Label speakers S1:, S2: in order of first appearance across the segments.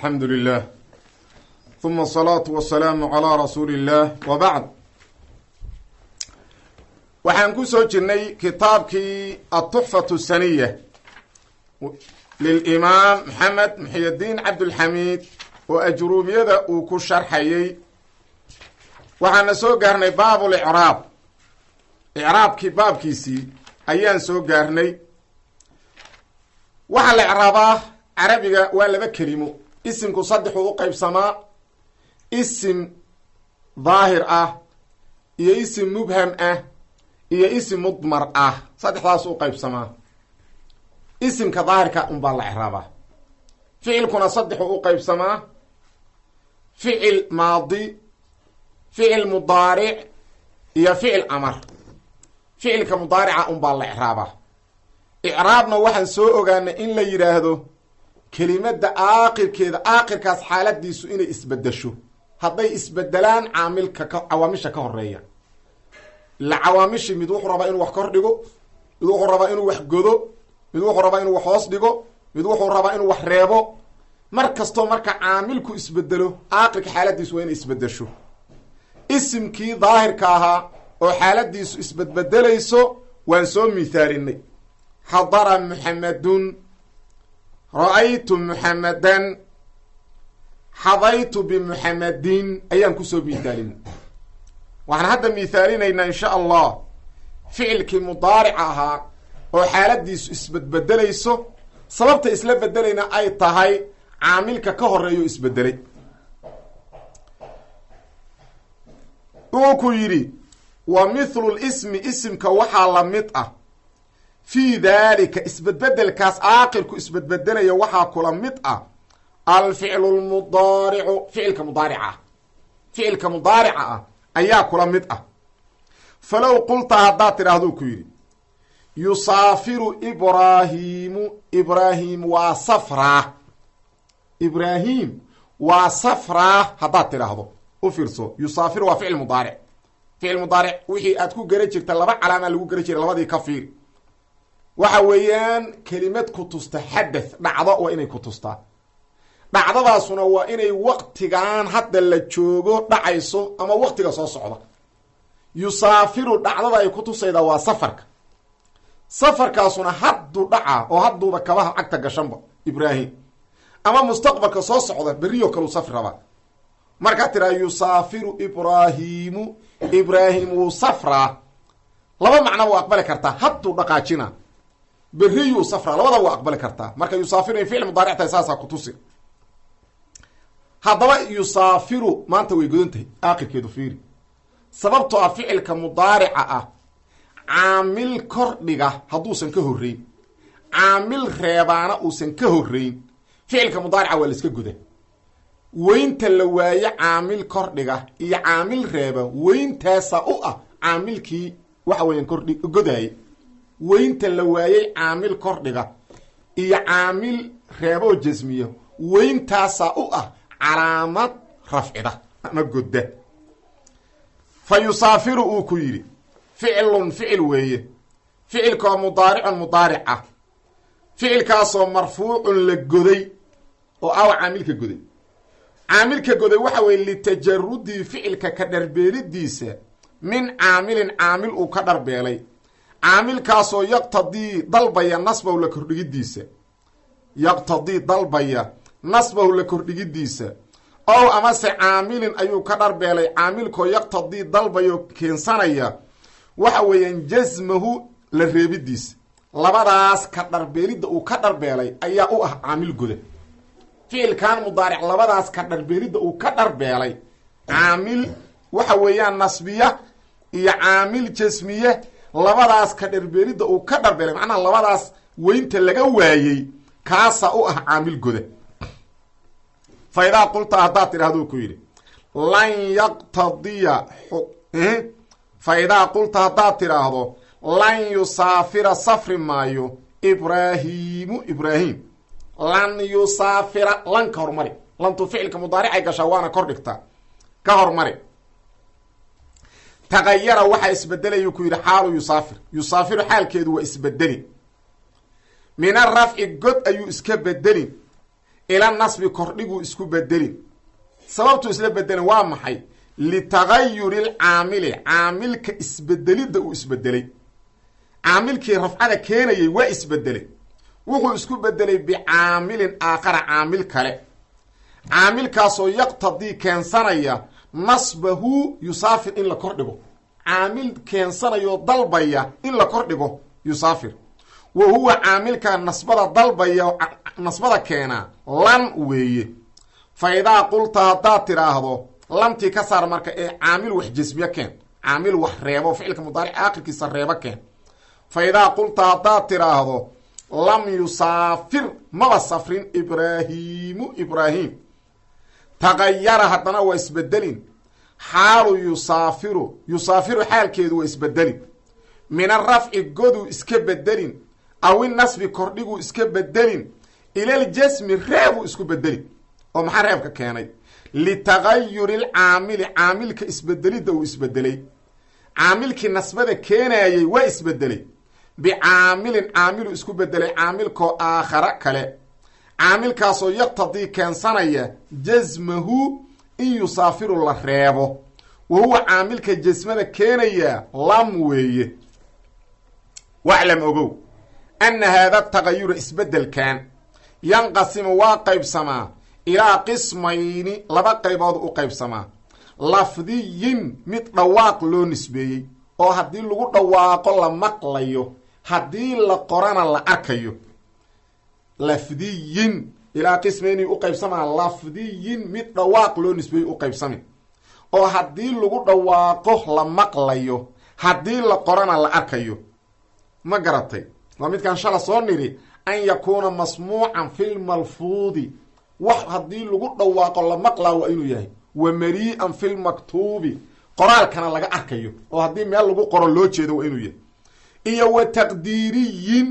S1: Alxamdu lilah, huma asalaatu wasalaamu calaa rasuuli illaah, wa bacd. Waxaan ku soo jirnay kitaabkii Atuxfatu Saniya lilimaam Maxamed Muxiyadiin Cabdulxamiid oo Ajruumiyada uu ku sharxayey. Waxaana soo gaarnay baabulicraab, icraabkii baabkiisii ayaan soo gaarnay. Waxaa la icraabaa carabiga waa laba kelimo. Isimku saddexuu u qaybsamaa: isim daahir ah iyo isim mubham ah iyo isim mudmar ah. Saddexdaas u qaybsamaa. Isimka daahirka unbaa la icraabaa. Ficilkuna saddexuu u qaybsamaa: ficil maadi, ficil mudaaric iyo ficil amar. Ficilka mudaarica unbaa la icraabaa. Icraabna waxaan soo ogaanay in la yidhaahdo kelimadda aakirkeeda, aakirkaas xaaladiisu inay isbedesho hadday isbedelaan caamilka ka cawaamisha ka horeeya. Ila cawaamishi mid wuxuu rabaa inuu wax kor dhigo, mid wuxuu rabaa inuu wax godo, mid wuxuu rabaa inuu wax hoos dhigo, mid wuxuu rabaa inuu wax reebo. Mar kastoo marka caamilku isbedelo, aakirka xaaladiisu waa inay isbedesho. Isimkii daahirka ahaa oo xaaladiisu isbedbedelayso waan soo mithaalinay: xadara Muxamedun, ra-aytu Muxamedan, xadaytu bimuxamedin ayaan kusoo mithaalinay. Waxaan hadda mithaalinaynaa, insha Allah, ficilkii mudaarica ahaa oo xaaladiisu isbedbedelayso, sababta isla bedelayna ay tahay caamilka ka horeeyo isbedelay. Wuxuu ku yidhi: wa mithlu lismi, isimka waxaa la mid ah, fii daalika, isbedbedelkaas aakirku isbedbedelaya waxaa kula mid ah, alficlu lmudaaricu, ficilka mudaarica ah. Ficilka mudaarica ah ayaa kula mid ah. Falow qulta, haddaad tidhaahduu ku yidhi, yusaafiru Ibraahiimu, Ibraahim waa safraa, Ibraahim waa safraa haddaad tidhaahdo. U fiirso, yusaafiru waa ficil mudaaric. Ficil mudaaric wixii aad ku gara jirta laba calaamaa lagu gara jiray, labadii ka fiir. Waxa weeyaan kelimad ku tusta xadath, dhacdo waa inay ku tustaa. Dhacdadaasuna waa inay waqtigan hadda la joogo dhacayso ama waqtiga soo socda. Yusaafiru dhacdada ay ku tusaydaa waa safarka. Safarkaasuna hadduu dhacaa oo hadduuba kabaha cagta gashanba Ibraahim, ama mustaqbalka soo socda, berriyo kaleu safri rabaa. Markaad tiraa yusaafiru Ibraahiimu, Ibraahim wuu safraa, laba macna waa aqbali kartaa: hadduu dhaqaajina, berriyuu safraa, labadaba waa aqbali kartaa. Marka yusaafiru in ficil mudaaric tahay saasaa ku tusi. Haddaba yusaafiru maanta way godan tahay aakhirkeedu. Fiiri, sababtoo ah ficilka mudaarica ah caamil kordhiga hadduusan ka horreyn, caamil reebaana uusan ka horreyn, ficilka mudaarica waa la iska goda. Weynta la waaye caamil kordhiga iyo caamil reeba, weyntaasa u ah caamilkii waxa weeyaan kordhi godaayey. Weynta la waayey caamil kordhiga iyo caamil reeboo jasmiya, weyntaasaa u ah calaamad rafcida ama godda. Fa yusaafiru, uu ku yidhi, ficlun, ficil weeye, ficilkoo mudaaricun, mudaaric ah, ficilkaasoo marfuucun, la goday oo awa caamilka goday. Caamilka goday waxa weye litajarudii, ficilka ka dharbeelidiisa, min caamilin, caamil uu ka dharbeelay, caamilkaasoo yaqtadii, dalbaya, nasbahu, la kordhigidiisa, yaqtadii, dalbaya, nasbahu, la kordhigidiisa, ow amase caamilin ayuu ka dharbeelay, caamilkoo yaqtadii, dalbayo, keensanaya, waxa weeyaan jasmahu, la reebidiisa. Labadaas ka dharbeelidda uu ka dharbeelay ayaa u ah caamil goda. Ficilkan mudaaric labadaas ka dharbeelidda uu ka dharbeelay, caamil waxa weeyaan nasbiya iyo caamil jasmiye, labadaas ka dharbeelidda uu ka dharbeelay, macnaha labadaas weynta laga waayey, kaasaa u ah caamil goda. Fa idaa qulta, haddaad tidhahduu ku yidhi, lan yaqtadiya, fa idaa qulta, haddaad tidhaahdo, lan yusaafira, safri maayo, Ibraahiimu, Ibraahim, lan yusaafira, lan ka hormari. Lantu ficilka mudaaricay gashaa, waana kor dhigtaa. Ka hormari. Tagayara, waxaa isbedelayuu ku yidhi, xaalu yusaafir, yusaafiru xaalkeedu waa isbedeli. Min arafci, god ayuu iska bedeli, Ila nasbi kordhiguu isku bedelin. Sababtuu isla bedelin waa maxay? Litagayuri lcaamili, caamilka isbedelidda uu isbedelay. Caamilkii rafcada keenayay waa isbedelay. Wuxuu isku bedelay bicaamilin aakhara, caamil kale, caamilkaasoo yaqtadii keensanaya nasbahu yusaafir, in la kordhigo. Caamil keensanayo, dalbaya in la kordhigo yusaafir. Wa huwa caamilka nasbada dalbaya, nasbada keenaa, lan weeye. Fa idaa qulta, haddaad tidhaahdo, lamtii ka saar marka ee caamil wax jasmiye keen, caamil wax reebo, ficilka mudaaric aakhirkiisa reebo keen. Fa idaa qulta, haddaad tidhaahdo, lam yusaafir, maba safrin, Ibraahiimu, Ibraahim, tagayara, haddana waa isbedelin, xaalu yusaafiru, yusaafiru xaalkeedu waa isbedelin, min arafci, goduu iska bedelin, aw inasbi, kordhiguu iska bedelin, ilaljasmi, reebuu isku bedelin. Oo maxaa reebka keenay? Litagayuri lcaamili, caamilka isbedelidda uu isbedelay. Caamilkii nasbada keenayey waa isbedelay, bicaamilin, caamilu isku bedelay, caamilkoo aakhara, kale, caamilkaasoo yaqtadii, keensanaya, jasmahu, in yusaafiru la reebo. Wa huwa caamilka jasmada keenaya lam weeye. Waclam, ogow, anna haada tagayura, isbedelkan, yanqasimu, waa qaybsamaa, ilaa qismayni, laba qaybood u qaybsamaa: lafdiyin, mid dhawaaq loo nisbeeyey oo haddii lagu dhawaaqo la maqlayo, haddii la qorana la arkayo. Lafdiyin, ilaa qismayni u qaybsamaa: lafdiyin, mid dhawaaq loo nisbeeyey u qaybsami oo haddii lagu dhawaaqo la maqlayo, haddii la qorana la arkayo. Ma garatay? Waa midkaan shala soo nidhi: an yakuuna masmuucan fi lmalfuudi, wax haddii lagu dhawaaqo la maqlaa waa inuu yahay, wa marii'an fi lmaktuubi, qoraalkana laga arkayo oo haddii meel lagu qoro loo jeedo waa inuu yahay, iyo wa taqdiiriyin,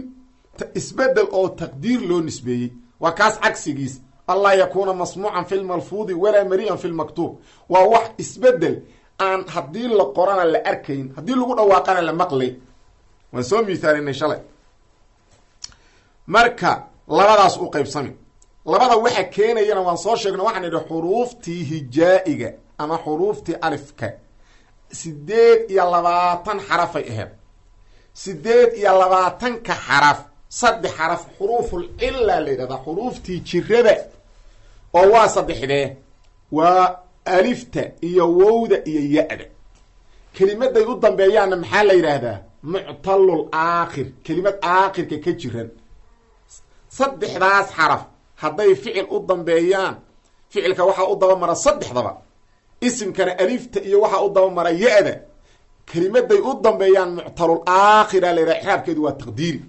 S1: isbedel oo taqdiir loo nisbeeyey. Waa kaas cagsigiis: anlaa yakuuna masmuucan fi lmalfuudi walaa marii'an fi lmaktuub. Waa wax isbedel aan haddii la qorana la arkayn, haddii lagu dhawaaqana la maqlay. Waan soo miithaalinay shalay. Marka labadaas u qaybsami. Labada waxa keenayana waan soo sheegno. Waxaan idhi xuruuftii hijaa-iga ama xuruuftii alifka 28 xarafay ahayd. 28-ka xaraf, saddex xaraf xuruuful cila la yidhahdaa, xuruuftii jirada, oo waa saddexdee? Waa alifta iyo wowda iyo ya-da. Kelimaday u dambeeyaanna maxaa la yidhaahdaa? Muctalul aakhir, kelimad aakhirka ka jiran. Saddexdaas xaraf hadday ficil u dambeeyaan, ficilka waxaa u daba mara saddexdaba, isimkana alifta iyo waxaa u daba mara ya-da. Kelimaday u dambeeyaan muctalul aakhira la yidhaha, ixraabkeedu waa taqdiiri.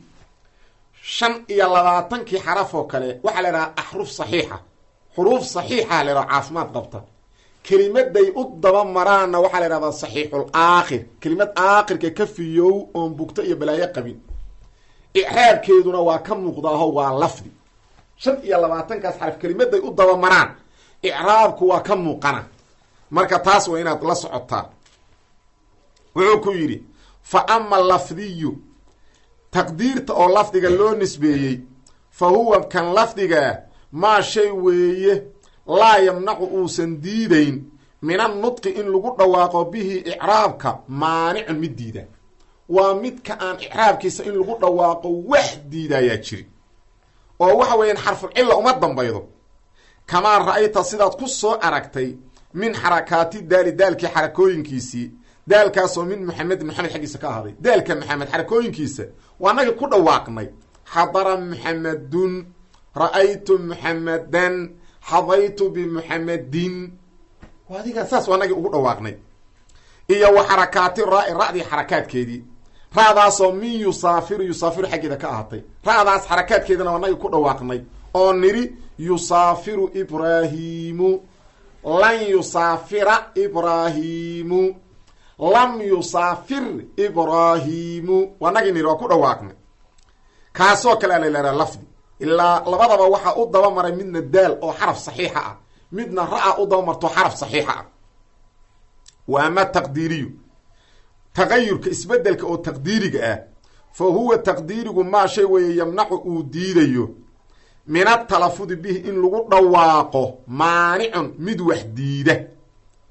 S1: 25-kii xaraf oo kale waxaa la yidhaha axruf saxiixa, xuruuf saxiixa la yidhaha, caafimaad qabta. Kelimaday u daba maraanna waxaa la yidhahdaa saxiixul aakhir, kelimad aakhirka ka fiyow oon bugto iyo balaayo qabin, icraabkeeduna waa ka muuqdaaho, waa lafdi. 25-kaas xaraf kelimaday u daba maraan icraabku waa ka muuqana. Marka taas waa inaad la socotaa. Wuxuu ku yidhi: fa ama lafdiyu, taqdiirta oo lafdiga loo nisbeeyey, fa huwa kan lafdigaa maa shay weeye laa yamnacu, uusan diidayn, min annutqi, in lagu dhawaaqo, bihi, icraabka, maanicun, mid diida. Waa midka aan icraabkiisa in lagu dhawaaqo wax diidayaa jiri, oo waxa weeyaan xarful cilla uma dambaydo. Kamaa ra-ayta, sidaad ku soo aragtay, min xarakaati daali, daalkii xarakooyinkiisii, daalkaasoo min Maxamed, Maxamed xaggiisa ka ahaaday. Daalka Maxamed xarakooyinkiisa waa nagii ku dhawaaqnay: xadara Muxamedun, ra-aytu Muxamedan, xadaytu bimuxamedin. Adiga saas waa nagii ugu dhawaaqnay. Iyo wa xarakaati raa-i, ra-dii xarakaadkeedii, ra-daasoo min yusaafiru, yusaafiru xaggeeda ka ahaatay. Ra-daas xarakaadkeedana waa nagii ku dhawaaqnay oo nidhi: yusaafiru Ibraahiimu, lan yusaafira Ibraahiimu, lam yusaafir Ibraahiimu. Waa nagii nidhi, waa ku dhawaaqnay. Kaasoo kale a la yihahdaa lafdi. Ilaa labadaba waxaa u daba maray midna daal oo xaraf saxiixa ah, midna ra-a u daba marto xaraf saxiixa ah. Wa ama taqdiiriyu, tagayurka, isbedelka oo taqdiiriga ah, fa huwa taqdiirigu maa shay weeye yamnacu, uu diidayo. Min atalafudi bihi in lagu dhawaaqo maanicun mid wax diida,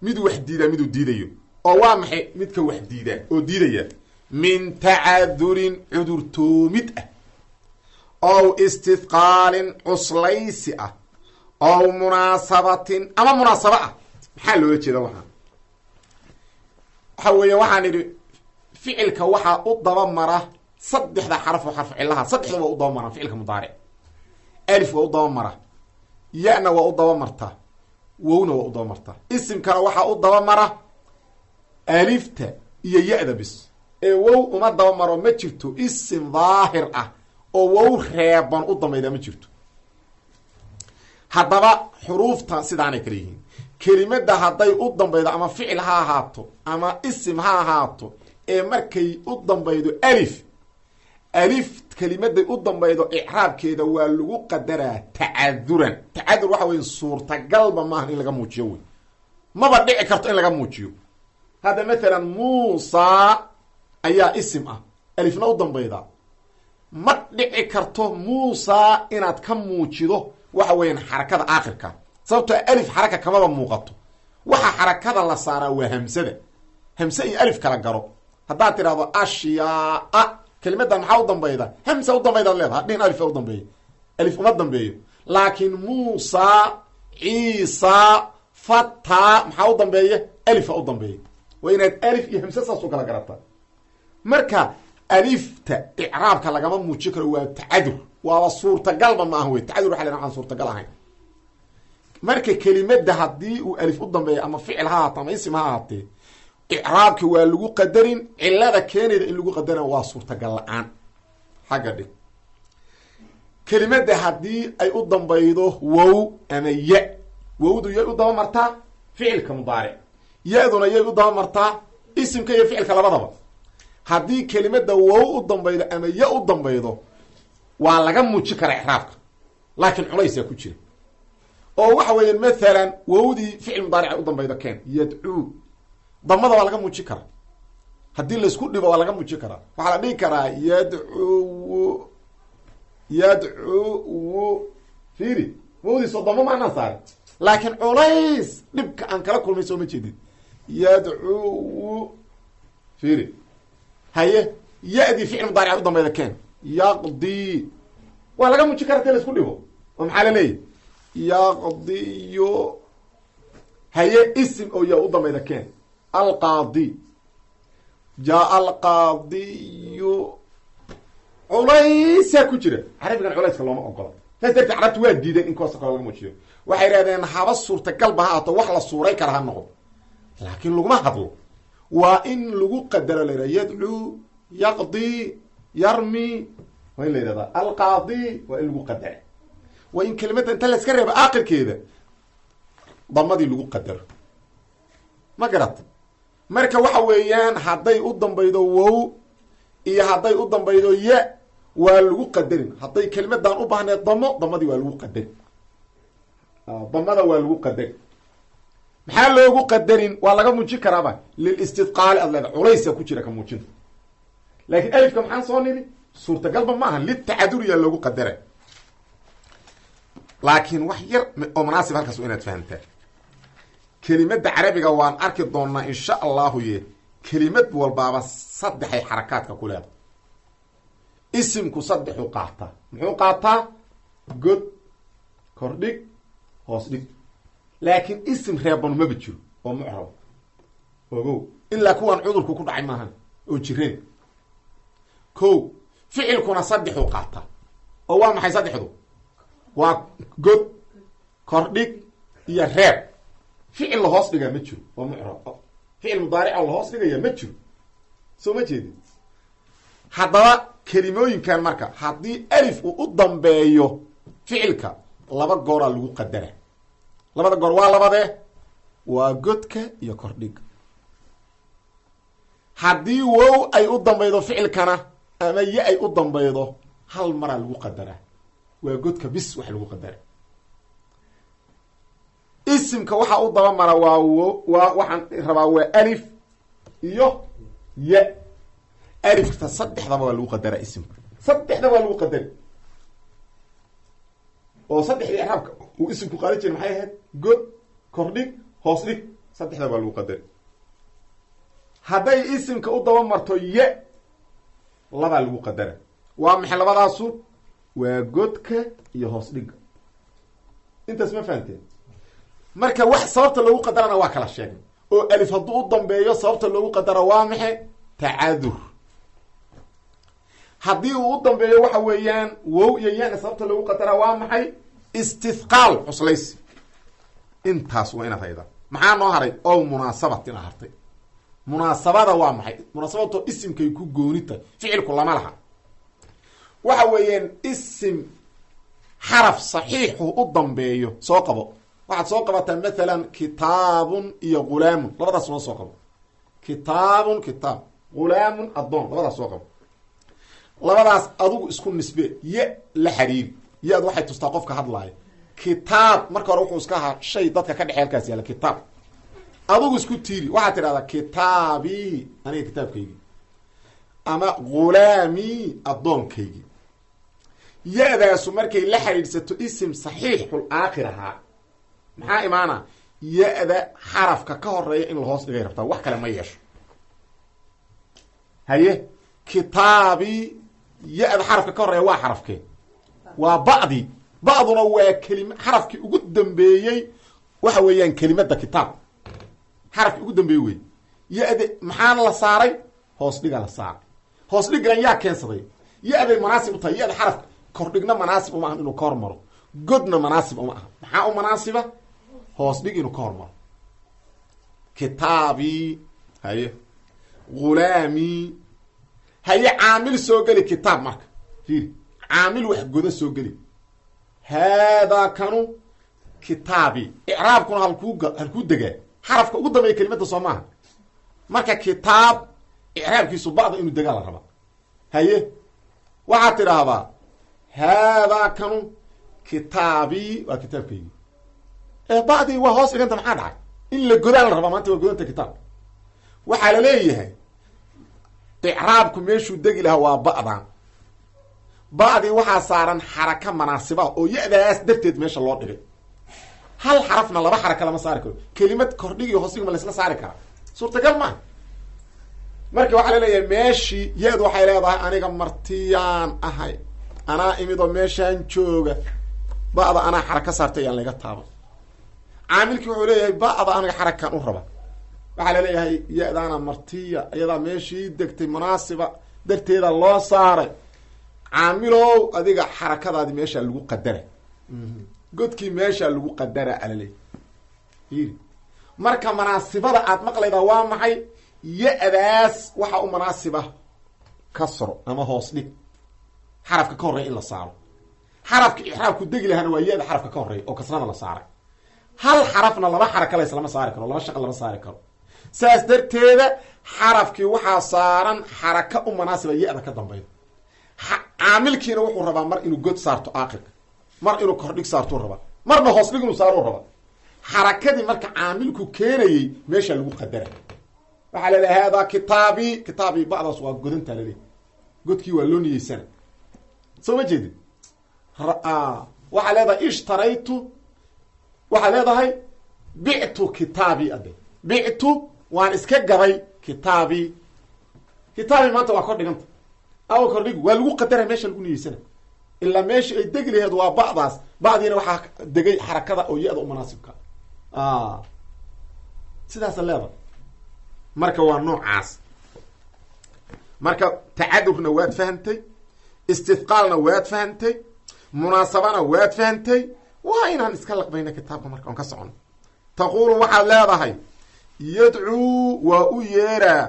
S1: mid wax diida, miduu diidayo. Oo waa maxay midka wax diida oo diidaya? Min tacadurin, cudurtoomid ah, ow istithqaalin, cuslaysi ah, ow munaasabatin, ama munaasabo ah. Maxaa loola jeeda? Waxa weeye, waxaan idhi ficilka waxaa u daba mara saddexda xaraf oo xarfu cilaha. Saddexda waa u daba maraan ficilka mudaaric. Alif waa u daba mara, ya-na waa u daba martaa, wowna waa u daba martaa. Isimkana waxaa u daba mara alifta iyo ya-da bis ee wow uma daba maro. Ma jirto isim daahir ah oo wow reeban u dambayda, ma jirto. Haddaba xuruufta sidaanay kala yihiin. Kelimadda hadday u dambaydo, ama ficil ha ahaato ama isim ha ahaato, ee markay u dambaydo alif, alif kelimaday u dambaydo, icraabkeeda waa lagu qadaraa tacaduran. Tacadur waxa wey suurtagalba maahan in laga muujiyo wey, maba dhici karto in laga muujiyo. Hadda mathalan Muusa ayaa isim ah, alifna u dambayda. Ma dhici karto Muusa inaad ka muujido waxa weeyaan xarakada aakhirka, sababtoo alif xaraka kamaba muuqato. Waxa xarakada la saaraa waa hamsada. Hamse iyo alif kala garo. Haddaad tidhahdo ashyaa, kelimadan maxaa u dambayda? Hamsa u dambaydaad leedaha, dhihin alif u dambeeyo. Alif uma dambeeyo. Laakiin Muusa, Ciisa, Fata, maxaa u dambeeya? Alifa u dambeeya. Waa inaad alif iyo hamse saas u kala garataa. Marka alifta icraabka lagama muujin karo, waa tacadur, waaba suurtagalba ma aha wey. Tacadur waxa la waxaan suurtagal ahayn. Marka kelimada haddii uu alif u dambeeyo, ama ficil ha ahaato ama isim ha ahaatee, icraabka waa lagu qadarin. Cilada keenayda in lagu qadarina waa suurtagal la-aan. Xagga dhig. Kelimada haddii ay u dambaydo wow ama ya, wowdu yay u daba martaa? Ficilka mudaaric. Ya-duna yay u daba martaa? Isimka iyo ficilka labadaba. Haddii kelimada wow u dambaydo ama ya u dambaydo, waa laga muujin karaa icraabka, laakiin culaysaa ku jira. Oo waxa weeyaan, mathalan wowdii ficil mudaarica u dambaydo keen, yadcuu. Damada waa laga muujin karaa. Haddii laysku dhibo waa laga muujin karaa. Waxaa la dhihi karaa yadcuw, yadcuw. Fiiri, wowdiisoo damo maanaan saarin, laakiin culays dhibka aan kala kulmay soo ma jeedid. Yadcuw, fiiri. Haye, ya-dii ficil mudaarica u dambayda keen, yaqdi. Waa laga muujin kara hadii laisku dhibo. Oo maxaa la leeyahy? Yaqdiyo. Haye, isim oo ya u dambayda keen, alqaadi, jaa alqaadiyu. Culaysaa ku jira. Carabigan culayska looma ogola. Saas darteed carabtu waa diideen in koosa kale laga muujiyo. Waxay idhahdeen haba suurtagalba ha ahaato, wax la suuray kara ha noqdo, laakiin laguma hadlo. Waa in lagu qadaro, la yidhaha yadcuu, yaqdi, yarmi. Waa in la yidhahdaa alqaadi, waa in lagu qadara. Waa in kelimadda inta la iska reebo aakhirkeeda damadii lagu qadaro. Ma garat? Marka waxa weeyaan, hadday u dambaydo wow iyo hadday u dambaydo ya, waa lagu qadarin. Hadday kelimadan u baahneed damo, damadii waa lagu qadarin. Damada waa lagu qadarin. Maxaa loogu qadarin? Waa laga muujin karaaba lilistidqaali ad leeda, culaysa ku jira ka muujinta. Laakiin alifka maxaan soo niri? Suurtagalba ma aha, litacaduriyaa loogu qadara. Laakiin wax yar oo munaasib halkaas waa inaad fahamtaa. Kelimada carabiga waan arki doonaa insha allahu ye. Kelimad walbaaba saddexay xarakaadka ku leedahay. Isimku saddexuu qaataa. Muxuu qaataa? God, kordhig, hoos dhig. Laakiin isim reebanu maba jiro oo mucrab, ogow, ilaa kuwaan cudurku ku dhacay maahan oo jireen. Ko ficilkuna saddexuu qaataa. Oo waa maxay saddexdu? Waa god, kordhig iyo reeb. Ficil lahoos dhigaa ma jiro oo mucrab. Ficil mudaaric oo lahoos dhigaya ma jiro. Soo ma jeedin? Haddaba kelimooyinkan marka haddii alif uu u dambeeyo ficilka, laba gooraa lagu qadara. Labada goor waa labadee? Waa godka iyo kordhiga. Haddii wow ay u dambaydo ficilkana ama ya ay u dambaydo, hal maraa lagu qadaraa, waa godka bis wax lagu qadara. Isimka waxaa u daba mara waa waa waxaan rabaa waa alif iyo ya. Alifta saddexdaba waa lagu qadaraa. Isimka saddexdaba waa lagu qadari. Oo saddexdii icraabka uu isimku qaadan jiray maxay ahayd? God, kordhig, hoos dhig, saddexda waa lagu qadari. Hadday isimka u daba marto ye, labaa lagu qadara. Waa maxay labadaasu? Waa godka iyo hoos dhigga. Intaas ma fahanteen? Marka wax sababta loogu qadarana waa kala sheegnay, oo alif hadduu u dambeeyo sababta loogu qadaro waa maxay? Tacadur. Haddii uu u dambeeyo waxa weeyaan wow iyo yana, sababta loogu qadara waa maxay? Istithqaal, cuslaysi. Intaas waa inaad haydaa. Maxaa noo haray? O munaasabat inaad hartay. Munaasabada waa maxay? Munaasabato isimkay ku gooni tahay, ficilku lama laha. Waxa weeyaan isim xaraf saxiixu u dambeeyo soo qabo. Waxaad soo qabataa mathalan kitaabun iyo ghulaamun, labadaas noo soo qabo. Kitaabun kitaab, ghulaamun addoon, labadaas soo qabo. Labadaas adigu isku nisbe, ye la xiriiri. Ya-d waxay tustaa qofka hadlaaya. Kitaab marka hore wuxuu iska ahaa shay dadka ka dhexey halkaas yaalla. Kitaab adigu isku tiiri, waxaad tidhahdaa kitaabii, aniga kitaabkaygii, ama ghulaamii, addoonkaygii. Ya-daasu markay la xiriidhsato isim saxiixul aakhir ahaa, maxaa imaana? Ya-da xarafka ka horeeya in lahoos dhigay rabtaa, wax kale ma yeesho. Haye, kitaabii, ya-da xarafka ka horeeya waa xarafkee? Waa ba'di. Ba'duna waa kelima xarafkii ugu dambeeyey. Waxa weeyaan kelimadda kitaab xarafkii ugu dambeeyey wey. Ya-da maxaana la saaray? Hoos dhiga la saaray. Hoos dhigan yaa keensaday? Ya-day manaasib u tahay. Ya-da xarafka kordhigna manaasib uma aha inuu ka hormaro, godna manaasib uma aha. Maxaa u manaasiba? Hoos dhig inuu ka hormaro. Kitaabii, haye, ghulaamii. Haye, caamil soo geli kitaab. Marka fiiri, caamil wax goda soo geli. Haadaa kanu kitaabi. Icraabkuna halkuu degaa? Xarafka ugu dambeeya kelimadda, soo maaha? Marka kitaab icraabkiisu ba'da inuu degaa la rabaa. Haye, waxaad tidhaahdaa haadaa kanu kitaabii, waa kitaabkaygii. Ee ba'dii waa hoos dhiganta, maxaa dhacay? In la godaan la rabaa. Maanta waa godanta kitaab. Waxaa la leeyahay icraabku meeshuu degi lahaa waa ba'dan. Ba'dii waxaa saaran xaraka manaasiba oo ya-daas darteed meesha loo dhigay. Hal xarafna laba xaraka lama saari karo. Kelimad kordhig iyo hoosdhig ma laisla saari karaa? Suurtagal maaha. Marka waxaa laleeyahay meeshii ya-du waxay leedahay aniga martiyaan ahay, anaa imid oo meeshaan jooga, ba'da anaa xaraka saartay, yaan laga taaban. Caamilkii wuxuu leeyahay ba'da aniga xarakan u raba. Waxaa laleeyahay ya-daana martiya, iyadaa meeshii degtay, munaasiba darteeda loo saaray. Caamilow, adiga xarakadaadi meeshaa lagu qadara, godkii meeshaa lagu qadara alaleey. Fiiri, marka munaasibada aad maqlaydaa waa maxay? Ya-daas waxaa u munaasiba kasro ama hoos dhig, xarafka ka horreeya in la saaro. Xarafka ixraabku degi lahana waa ya-da xarafka ka horreeya oo kasrada la saaray. Hal xarafna laba xaraka lays lama saari karo, laba shaqa lama saari karo. Saas darteeda xarafkii waxaa saaran xaraka u munaasiba ya-da ka dambayda. Caamilkiina wuxuu rabaa mar inuu god saarto aakhirka, mar inuu kordhig saartuu rabaa, marna hoos dhig inuu saaruu rabaa. Xarakadii marka caamilku keenayey meesha lagu qadara. Waxaa laleeyahay haadaa kitaabi, kitaabii, ba'daas waa godantaa laleeyahy, godkii waa loo niyeysana. Soo ma jeedin? Waxaa leedahay ishtaraytu, waxaad leedahay bictu kitaabi, ade bictu waan iska gaday kitaabi. Kitaabi maanta waa kor dhiganta aw kordhig waa lagu qadara, meesha lagu niyeysana, ilaa meesha ay degi laheed waa ba'daas. Ba'diina waxaa degay xarakada oo ya-da u munaasibka. Sidaasa leeda. Marka waa noocaas. Marka tacadurna waad fahamtay, istithqaalna waad fahamtay, munaasabana waad fahamtay. Waa inaan iska laqbayna kitaabka marka on ka socono. Taquulu, waxaad leedahay yadcuu, waa u yeeraa,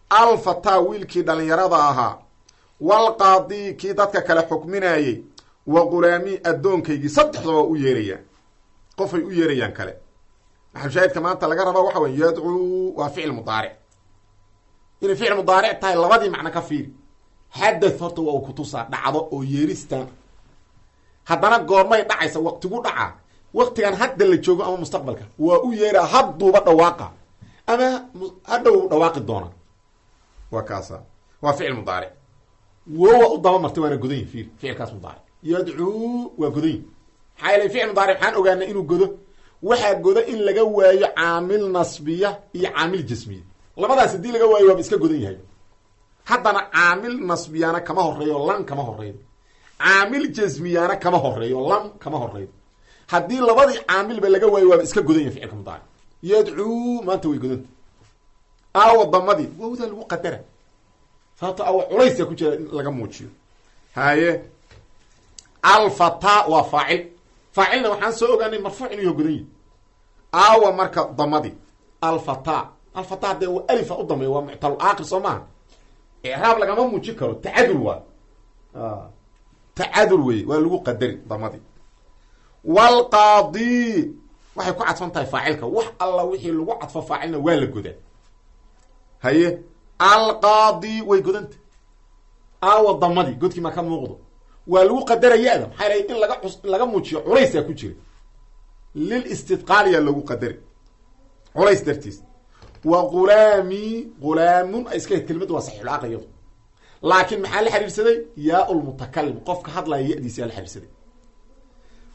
S1: alfataa, wiilkii dhalinyarada ahaa, walqaadi, kii dadka kale xukminayey, wa ghulaami, addoonkaygii. Saddexda waa u yeerayaan, qofay u yeerayaan kale. Maxalshaahidka maanta laga rabaa waxa wey yadcuu waa ficil mudaaric. Inay ficil mudaaric tahay labadii macno ka fiiri. Xadath horta waa uu kutusaa dhacdo oo yeeristan. Haddana goormay dhacaysa? Waqtigu dhaca, waqtigan hadda la joogo ama mustaqbalka? Waa u yeeraa, hadduuba dhawaaqa ama hadhow dhawaaqi doona. Waa kaasa, waa ficil mudaaric. Wowa u daba martay, waana godan yihi. Fiir, ficilkaas mudaaric yadcuu waa godan yihi. Maxaa yeelay ficil mudaaric maxaan ogaanay inuu godo? Waxaa godo in laga waayo caamil nasbiya iyo caamil jasmiya. Labadaas haddii laga waayo, waaba iska godan yahay. Haddana caamil nasbiyana kama horeeyo, lan kama horeeyo. Caamil jasmiyana kama horeeyo, lam kama horeeyo. Haddii labadii caamilba laga waayo, waaba iska godan yahay ficilka mudaaric. Yadcuu maanta way godanta. Aawa damadii? Wawdaa lagu qadara, sababto awa culayska ku jira in laga muujiyo. Haye, alfataa waa faacil. Faacilna waxaan soo ogaanay marfuuc inuu yaho, godan yahi. Aawa marka damadii? Alfataa, alfataa dee waa alifa u dambeeya, waa muctal aakir, soo maaha? Icraab lagama muujin karo, tacadur waa tacadur wey, waa lagu qadari damadii. Wlqaadi waxay ku cadfan tahay faacilka. Wax alla wixii lagu cadfo faacilna waa la godaa. Haye, alqaadi way godanta. Aawa damadii? Godkii ma ka muuqdo? Waa lagu qadara ya-da. Maxaa yalay in laga laga muujiyo culaysaa ku jira, lilistidqaaliyaa loogu qadari culays dartiis. Wa gulaami, gulaamun ay iska ahayd kelimadu, waa saxiixulaaqi iyadu, laakiin maxaa la xiriirsaday? Yaa lmutakalim, qofka hadlaya ya-diisa yaa la xiriirsaday.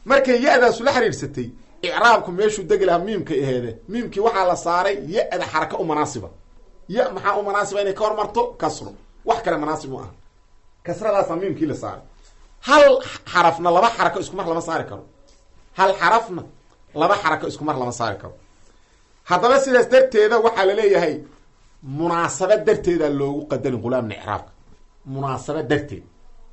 S1: Markay ya-daasu la xiriirsatay, icraabku meeshuu degi lahaa miimkay aheede, miimkii waxaa la saaray ya-da xaraka u munaasiba. Ya maxaa u munaasiba? Inay ka hormarto kasro, wax kale munaasib mu aha. Kasradaasaa miimkii la saaray. Hal xarafna laba xarako isku mar lama saari karo. Hal xarafna laba xarako isku mar lama saari karo. Haddaba sidaas darteeda waxaa laleeyahay munaasaba darteeda loogu qadarin gulaamna icraabka, munaasaba darteed.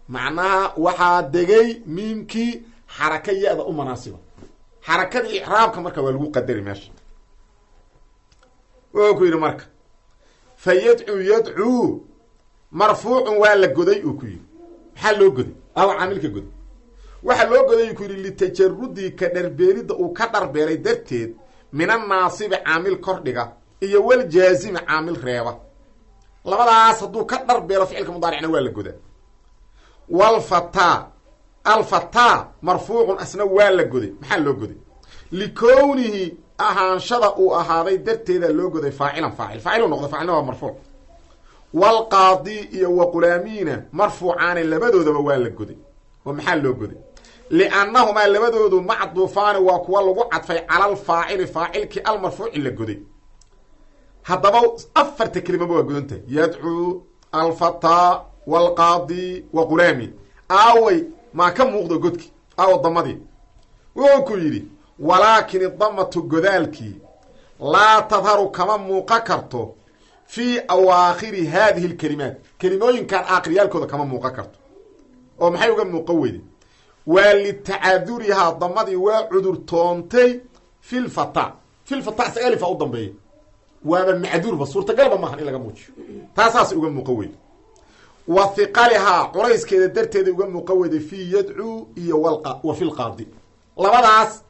S1: Macnaha waxaa degay miimkii xaraka ya-da u munaasiba, xarakadii icraabka marka waa lagu qadari meesha. Wuxuu ku yidhi marka: fa yadcuu, yadcuu marfuucun, waa la goday, uu ku yidhi. Maxaa loo goday? Aw caamilka goday. Waxaa loo goday, uu ku yidhi, litajarudii, ka dharbeelidda uu ka dharbeelay darteed, min annaasibi, caamil kordhiga, iyo waljaazimi, caamil reeba. Labadaas hadduu ka dharbeelo, ficilka mudaaricna waa la godaa. Walfataa, alfataa marfuucun, asna waa la goday. Maxaa loo goday? Likownihi, ahaanshada uu ahaaday darteeda loo goday, faacilan, faacil. Faacil u noqda, faacilna waa marfuuc. Walqaadi iyo waqulaamiina marfuucaani, labadoodaba waa la goday. Oo maxaa loo goday? Liannahumaa, labadoodu, macduufaani, waa kuwa lagu cadfay, cala alfaacili, faacilkii, almarfuuci, la goday. Haddaba afarta kelimaba waa godantahay: yadcuu, alfataa, walqaadi wa qulaami. Aaway? Maa ka muuqdo godki? Aawo damadii? Wuxuu ku yidhi: walaakin idamatu, godaalkii, laa tadharu, kama muuqa karto, fii awaakhiri haadihi lkelimaat, kelimooyinkan aakhiriyaalkooda kama muuqan karto. Oo maxay uga muuqan weyday? Waa litacadurihaa, damadii waa cudurtoontay, filfata. Filfata isaga alifa u dambeeya, waaba macduurba, suurtagalba maahan in laga muujiyo. Taasaasay uga muuqan weyday. Wa hiqalihaa, culayskeeda darteeda uga muuqan weyday, fii yadcuu iyo wa fi lqaadi. Labadaas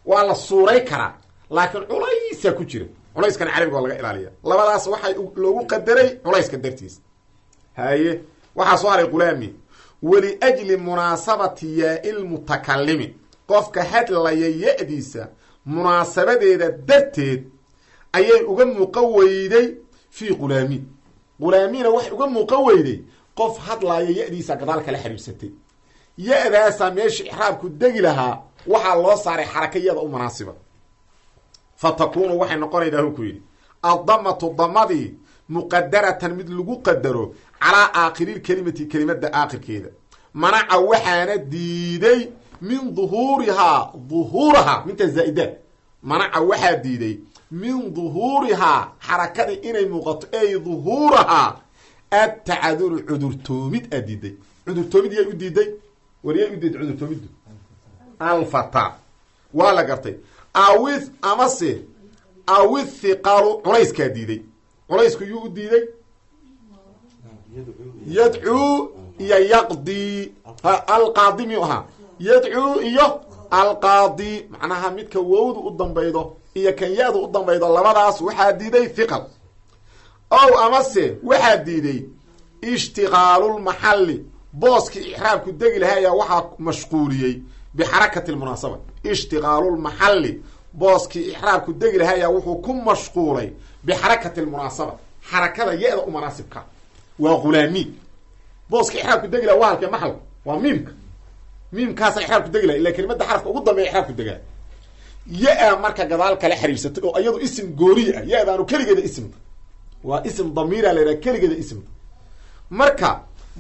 S1: waa la suuray karaa, laakiin culaysaa ku jira. Culayskana carabiga waa laga ilaaliya. Labadaas waxay loogu qadaray culayska dartiis. Haye, waxaa soo haray qulaami. Waliajli munaasabati yaa-ilmutakalimi, qofka hadlaya ya-diisa munaasabadeeda darteed ayay uga muuqan weyday fii qulaami. Qulaamina waxay uga muuqan weyday qof hadlaaya ya-diisa gadaal kala xiriirsatay. Ya-daasaa meesha ixraabku degi lahaa waxaa loo saaray xaraka ya-da u munaasiba. Fa takuunu, waxay noqonaydaa, hu ku yidhi, addamatu, damadii, muqadaratan, mid lagu qadaro, calaa aakhiriilkelimati, kelimada aakhirkeeda. Manaca, waxaana diiday, min duhuurihaa, duhuurahaa minta zaa-idaad. Manaca, waxaa diiday, min duhuurihaa, xarakadii inay muuqato, ay duhuurahaa, atacaduru, cudurtoomid aa diiday. Cudurtoomid yay u diiday? War yay u diiday cudurtoomiddu? Alfata waa la gartay. Awi amase awithiqalu, culayskaa diiday. Culaysku yuu u diiday? Yadcuu iyo yaqdii. Alqaadi miyuu ahaa? Yadcuu iyo alqaadi, macnaha midka wowdu u dambaydo iyo kan ya-du u dambaydo, labadaas waxaa diiday thiqal. Ow amase waxaa diiday ishtiqaalulmaxalli, booskii ixraabku degi lahaa ayaa waxaa mashquuliyey, bixarakati lmunaasaba. Ishtiqaalulmaxalli, booskii ixraabku degi lahaa ayaa wuxuu ku mashquulay, bixarakati lmunaasaba, xarakada ya-da u munaasibka. Waa ghulaami. Booska ixraabku degi laha waa halkee? Maxalka waa miimka. Miimkaasa ixraabku degi laha, ila kelimadda xarafka ugu dambeeya ixraabku degaa. Ya-a marka gadaal kala xiriirsatay oo iyadu isim gooniya ah, ya-daanu keligeeda isimta waa isim damiira la yidhaha, keligeeda isimta. Marka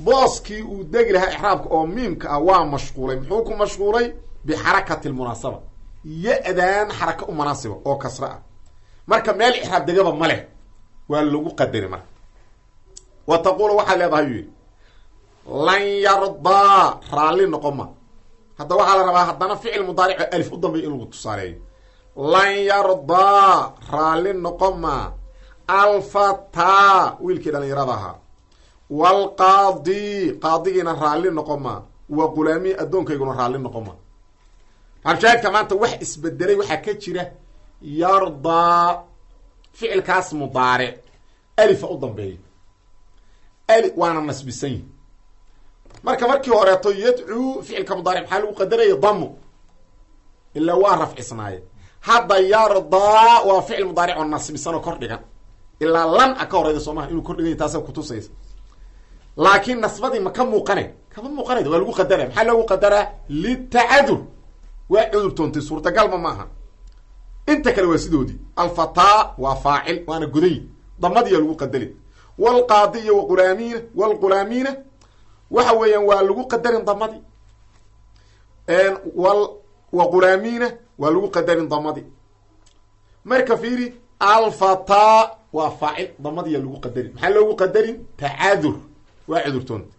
S1: booskii uu degi lahaa ixraabka oo miimka ah waa mashquulay. Muxuu ku mashquulay? Bixarakati lmunaasaba, ya-daan xaraka u munaasiba oo kasra ah. Marka meel ixraab degaba ma leh, waa lagu qadari. Marka wa taqulu, waxaad leedahay, yuu yidhi, lan yardaa, raalli noqon ma. Hadda waxaa la rabaa haddana ficil mudaaric oo alif u dambeeya in lagu tusaaleeyo. Lan yardaa, raalli noqon ma, alfataa, wiilkii dhalinyarada ahaa, waalqaadi, qaadigiina raalli noqon ma, wa qulaamii, addoonkayguna raalli noqon ma. Xabshaahidka maanta wax isbedelay waxaa ka jira yardaa, ficilkaas mudaaric alifa u dambeeya, ali waana nasbisan yihi. Marka markii horeeto yadcuu ficilka mudaaric maxaa lagu qadaraya? Damo, ilaa waa rafcisnaaye. Hadda yardaa waa ficil mudaaric oo nasbisan oo kor dhigan, ilaa lan a ka horeyda soo maha, inuu kor dhigan yahy taasa kutusaysa. Laakiin nasbadii ma ka muuqane? Kama muuqanayda, waa lagu qadaraya. Maxaa loogu qadaraa? Litacadur, waa cudurtoontay, suurtagalma ma aha. Inta kale waa sidoodii. Alfataa waa faacil, waana godanyi, damadiyaa lagu qadarin. Walqaadi iyo waqulaamiina, walqulaamiina waxa weeyaan waa lagu qadarin damadii. Wal waqulaamiina waa lagu qadarin damadii. Marka fiiri, alfataa waa faacil, damadiyaa lagu qadarin. Maxaa loogu qadarin? Tacadur, waa cudurtoonta.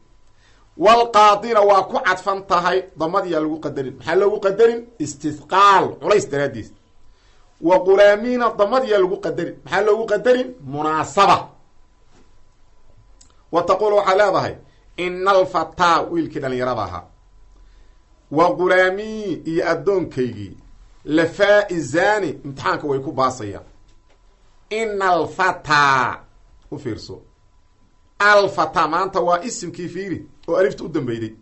S1: Walqaadina waa ku cadfan tahay, damadiyaa lagu qadarin. Maxaa loogu qadarin? Istithqaal, culays daraadiis. Wa qulaamiina damadiyaa lagu qadarin. Maxaa loogu qadarin? Munaasaba. Wa taqulu, waxaa leedahay, ina alfataa, wiilkii dhalinyarada ahaa, wa qulaamii, iyo addoonkaygii, la faa-izaani, imtixaanka way ku baasayaan. Ina alfataa, u fiirso, alfataa maanta waa isimkii, fiiri, oo alifta u dambeyday.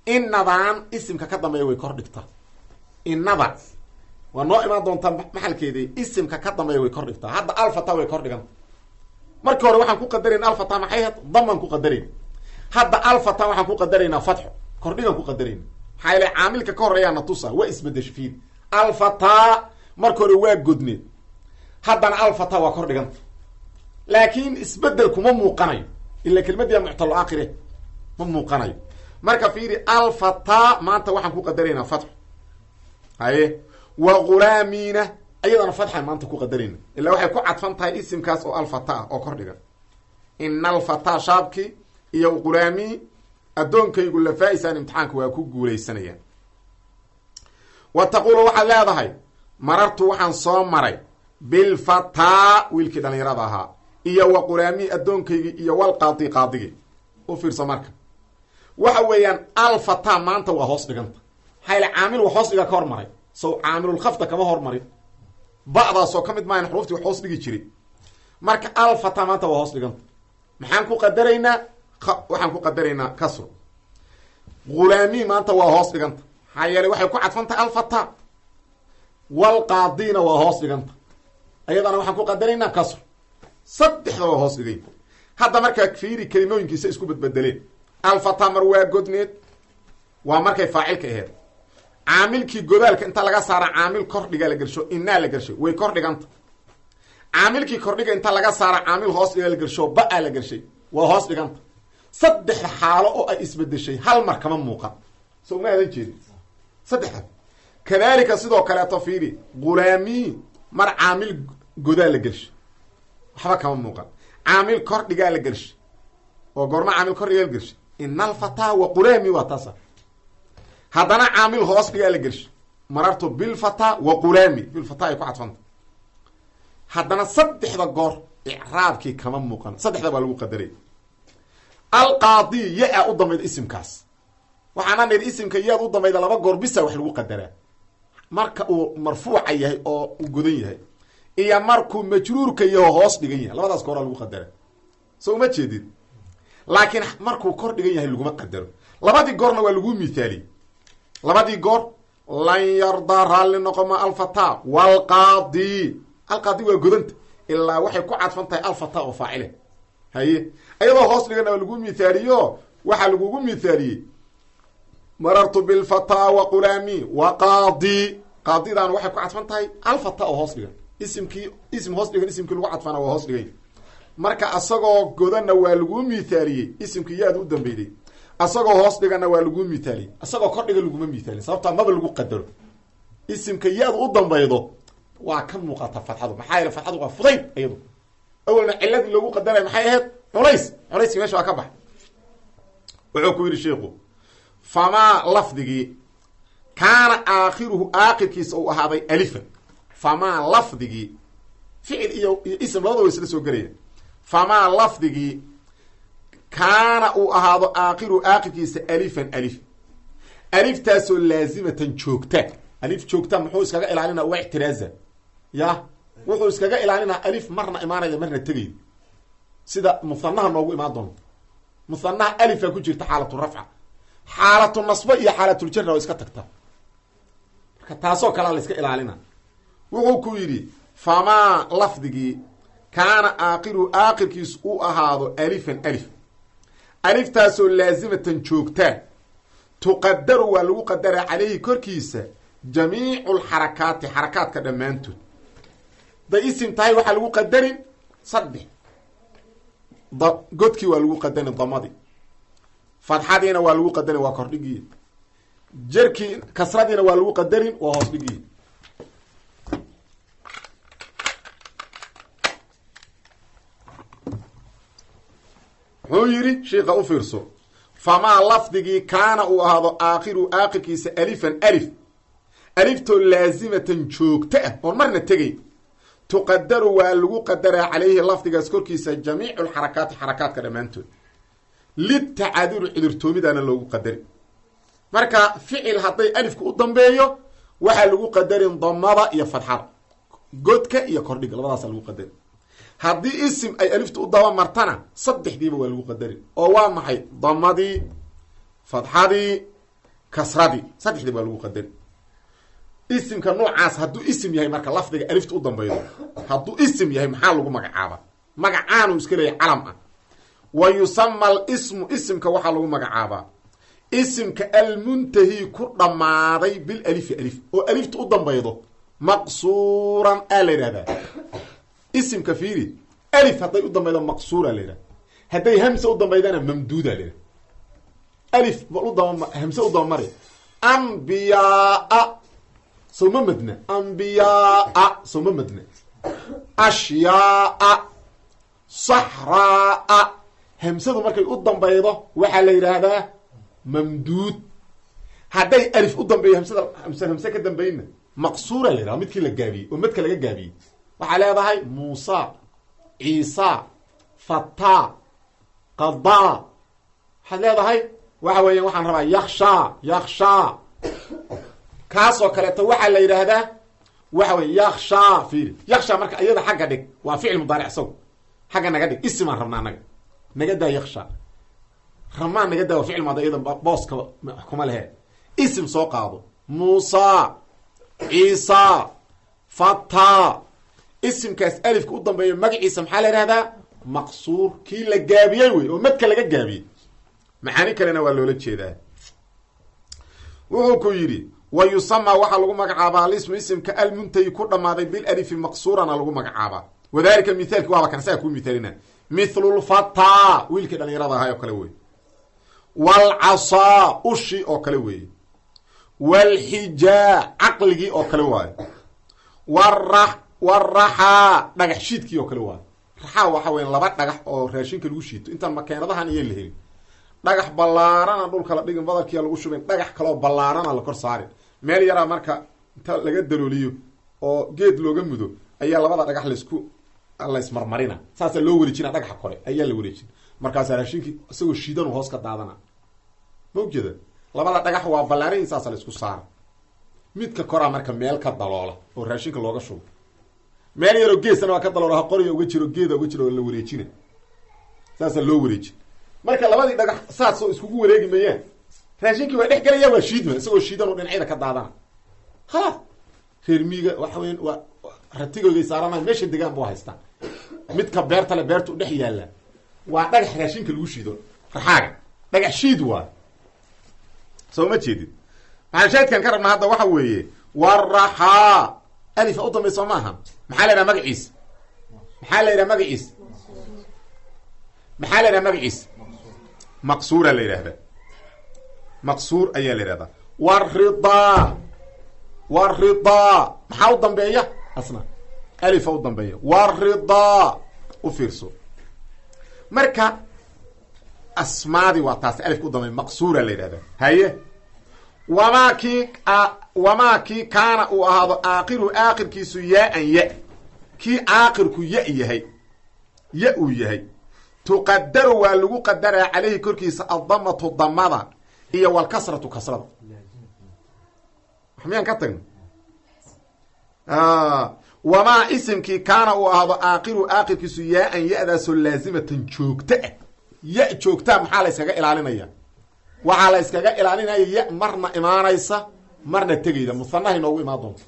S1: Inadaan isimka ka dambeeya way kor dhigtaa. Inada waa noo imaan doontaa maxalkeedii. Isimka ka dambeeya way kor dhigtaa. Hadda alfata way kor dhiganta. Markii hore waxaan ku qadarayna alfata maxay ahayd? Daman ku qadarayna. Hadda alfata waxaan ku qadaraynaa fatxo, kordhigan ku qadarayna. Maxaa yeele caamilka ka horeeyaa na tusa, waa isbedesho. Fiiri, alfataa marka hore waa godneed, haddana alfata waa kor dhiganta, laakiin isbedel kuma muuqanayo, ila kelmadiya muctalo aakhire ma muuqanayo. Marka fiiri, alfataa maanta waxaan ku qadaraynaa fatxo. Haye, wa ghulaamiina ayadana fatxan maanta ku qadarayna, ilaa waxay ku cadfan tahay isimkaas oo alfata ah oo kor dhigan. Ina alfataa, shaabki, iyo ghulaami, addoonkaygu, lafaa-isaan, imtixaanka waa ku guulaysanayaan. Wa taquulu, waxaad leedahay, marartu, waxaan soo maray, bilfataa, wiilkii dhalinyarada ahaa, iyo wa qulaamii, addoonkaygii, iyo walqaadi, qaadigii. U fiirso, marka waxa weeyaan alfataa maanta waa hoos dhiganta. Maxaa yaele caamil wax hoos dhiga ka hormaray, sow caamilulkhafda kama hormarin? Ba'daasoo ka mid maahan xuruuftii wax hoos dhigi jiray. Marka alfataa maanta waa hoos dhiganta. Maxaan ku qadaraynaa? Waxaan ku qadaraynaa kasro. Ghulaami maanta waa hoos dhiganta, maxaa yeeley waxay ku cadfan tahay alfata. Walqaadina waa hoos dhiganta, ayadana waxaan ku qadaraynaa kasro. Saddexda waa hoos dhigay. Hadda markaa fiiri kelimooyinkiisa isku badbedeleen. Alfata mar waa godneed, waa markay faacilka aheed. Caamilkii godaalka inta laga saara caamil kordhiga la gelsho, inaa la gelshay, way kor dhiganta. Caamilkii kordhiga inta laga saara caamil hoos dhiga la gelsho, ba-a la gelshay, waa hoos dhiganta. Saddexda xaalo oo ay isbedeshay hal mar kama muuqan, so ma aadan jeedin saddexda. Kadaalika sidoo kaleeto fiiri, ghulaami mar caamil godaa la gelshay, waxba kama muuqan. Caamil kordhigaa la gelshay, oo goorma caamil kordhigaa la gelshay? Ina alfataa wa qulaami, waa taasa. Haddana caamil hoos dhigaa la gelshay, marartu bilfataa wa qulaami, bilfataa ay ku cadfanta. Haddana saddexda goor icraabkii kama muuqan, saddexda baa lagu qadaray. Alqaadi ya-a u dambayda isimkaas. Waxaana nidhi isimka yaad u dambayda laba goor bisa wax lagu qadaraa: marka uu marfuuca yahay oo uu godan yahay, iyo markuu majruurka yaho hoos dhigan yahay. Labadaas gooraa lagu qadara, so uma jeedid? Laakiin markuu kor dhigan yahay laguma qadaro. Labadii goorna waa lagu mithaaliyey. Labadii goor, lan yardaa, raalli noqoma, alfataa walqaadi. Alqaadi waa godanta, ilaa waxay ku cadfan tahay alfataa oo faacile. Haye, ayadoo hoos dhigana waa lagu mithaaliyo. Waxaa lagugu mithaaliyey Marartu bilfataa wa qulaami wa qaadi. Qaadidan waxay ku cadfan tahay alfata oo hoos dhigan. Isimkii ism hoos dhigan, isimkii lagu cadfana waa hoos dhigay. Marka asagoo godanna waa laguu mithaaliyey, isimkii yaada u dambeyday asagoo hoos dhiganna waa laguu mithaaliyey, asagoo kor dhigan laguma mithaalin, sababtaa maba lagu qadaro. Isimka yaadu u dambaydo waa ka muuqata fatxadu, maxaa yeele fatxadu waa fudayd iyadu. Awalna ciladii loogu qadaraya maxay ahayd? Culays. Culayski meesha waa ka bax. Wuxuu ku yidhi sheiku: famaa lafdigii kaana aakhiruhu aakhirkiisa uu ahaaday alifan. Famaa lafdigii, ficil iyo ism labada wa isla soo gelaya. Famaa lafdigii kaana uu ahaado aakhiruhu aakhirkiisa alifan alif, aliftaasoo laazimatan joogta. Alif joogta muxuu iskaga ilaalina? Waa ixtiraaza ya, wuxuu iskaga ilaalinaa alif marna imaanaya marna tegay, sida muhanaha noogu imaan doonto. Muhanaha alifa ku jirta xaalatu rafca, xaalatu nasba iyo xaalatuljarra oo iska tagta. Marka taasoo kalea la iska ilaalina. Wuxuu ku yidhi: famaa lafdigii kaana aakhiruhu aakhirkiisu uu ahaado alifan alif, aliftaasoo laazimatan joogtaa, tuqadaru waa lagu qadaraa caleyhi korkiisa jamiicu lxarakaati, xarakaadka dhammaantood. Haday isim tahay waxaa lagu qadarin saddex: godkii waa lagu qadarin, damadii, fadxadiina waa lagu qadarin, waa kordhigii, jerkii, kasradiina waa lagu qadarin, waa hoos dhigii. Muxuu yidhi shiika? U fiirso: famaa lafdigii kaana uu ahaado aakhiru aakhirkiisa alifan alif, aliftoo laazimatan joogto ah oon marna tegay, tuqadaru waa lagu qadaraa calayhi lafdigaas korkiisa jamiicu lxarakaati, xarakaadka dhammaantood, litacaduri, cudurtoomidaana loogu qadari. Marka ficil hadday alifku u dambeeyo waxaa lagu qadarin damada iyo fadxada, godka iyo kordhiga, labadaasa lagu qadari. Haddii isim ay aliftu u daba martana saddexdiiba waa lagu qadarin, oo waa maxay? Damadii, fadxadii, kasradii, saddexdiiba waa lagu qadari. Isimka noocaas hadduu isim yahay, marka lafdiga alifta u dambaydo hadduu isim yahay, maxaa lagu magacaaba? Magacaanuu iska leeyahy calam ah. Wa yusama alismu, isimka waxaa lagu magacaabaa isimka almuntahi ku dhammaaday bilalifi, alif oo alifta u dambaydo, maqsuuran aa la yidhahdaa. Isimka fiiri, alif hadday u dambaydo maqsuura la yidhahda, hadday hamse u dambaydana mamduuda la yidhahda. Alif bal u daba, hamse u dabamari. Ambiyaaa sowma madna, ambiyaaa sowma madna, ashyaaa, saxraaa. Hamsadu markay u dambaydo waxaa la yidhaahdaa mamduud. Hadday alif u dambeeyo, hamsada hamse hamse ka dambayna, maqsuura la yidhahda, midkii la gaabiyey oo madka laga gaabiyey. Waxaa leedahay muusa, ciisa, fataa, qadaa. Waxaad leedahay waxa weeya waxaan rabaa yakshaa, yakshaa. Kaasoo kaleeto waxaa la yidhaahdaa waxa wey yakshaa. Fiiri yakshaa, marka iyada xagga dhig, waa ficil mudaaric isago, xagga naga dhig. Isimaan rabnaa naga naga daa yakshaa, ramaan naga daa, waa ficil maada, iyada booska kuma lehe. Isim soo qaado: muusa, ciisa, fataa. Isimkaas alifka u dambeeyo magaciisa maxaa la yihahdaa? Maqsuur, kii la gaabiyey wey oo madka laga gaabiyey. Macaani kalena waa loola jeedaa. Wuxuu ku yidhi: wa yusamaa waxaa lagu magacaabaa alismu, isimka almuntahi ku dhammaaday bilalifi, maqsuurana lagu magacaabaa. Wadalika mithaalki waaba kan isaga kuu mithaalina: mithlu lfataa, wiilkii dhalinyarada ahay oo kale wey, waalcasaa, ushi oo kale weeye, waalxijaa, caqligii oo kale waayo, waraxaa, dhagax shiidkii oo kale waayo. Raxaa waxa weya laba dhagax oo raashinka lagu shiito. Intaan makeenadahan iyo la helin, dhagax ballaarana dhulka la dhigin, badalkiia lagu shubin, dhagax kaloo ballaarana la kor saarin, meel yaraa marka inta laga dalooliyo oo geed looga mudo ayaa labada dhagax laysku laysmarmarina, saasaa loo wareejina, dhagaxa kore ayaa la wareejin, markaasaa raashinkii isagoo shiidanu hoos ka daadana. Ma ujeeda? Labada dhagax waa ballaarayin, saasa la isku saara, midka koraa marka meel ka daloola oo raashinka looga shubo, meel yaroo geesana waa ka daloola, qorya uga jiro, geeda uga jiro oo la wareejina, saasaa loo wareejin. Marka labadii dhagax saasoo iskugu wareegi mayaan, raashinkii waa dhex gelaya, waa shiidma, isagoo shiidan dhinacyada ka daadana. Khalaas, reer miiga waxa weya waa ratigooday saarana, meesha degaan bu haystaan, midka beerta le beerta u dhex yaalla waa dhagax raashinka lagu shiido, raxaaga dhagax shiid waa. Soo ma jeedid? Maxaan shaahidkan ka rabnaa hadda waxa weeye waraxaa alifa u dambaysa maaha. Maxaa la yidhaha magaciisa? Maxaa la yidhaha magaciisa? Maxaa la yidhaha magaciisa? Maqsuura la yidhahda, maqsuur ayaa la yidhahdaa. Waridaa, waridaa, maxaa u dambeeya? Asna alifa u dambeeya. Waridaa, u fiirso. Marka asmaadii waa taas alifka u dambeeya, maqsuura la yidhahda. Haye, wamaa kii, wamaa kii kaana uu ahaado aakiru aakirkiisu yaa-an ya, kii aakirku ya yahay, ya uu yahay, tuqadaru waa lagu qadaraa caleyhi korkiisa addamatu damada iyo walkasratu kasrada. Wax miyaan ka tagno? Wamaa isimkii kaana uu ahaado aakiru aakirkiisu yaa-an ya-daasoo laazimatan joogto ah, ya joogtaa, maxaa la yskaga ilaalinaya? Waxaa la yskaga ilaalinaya ya marna imaanaysa, marna tegayda. Musanaha inoogu imaan doonto,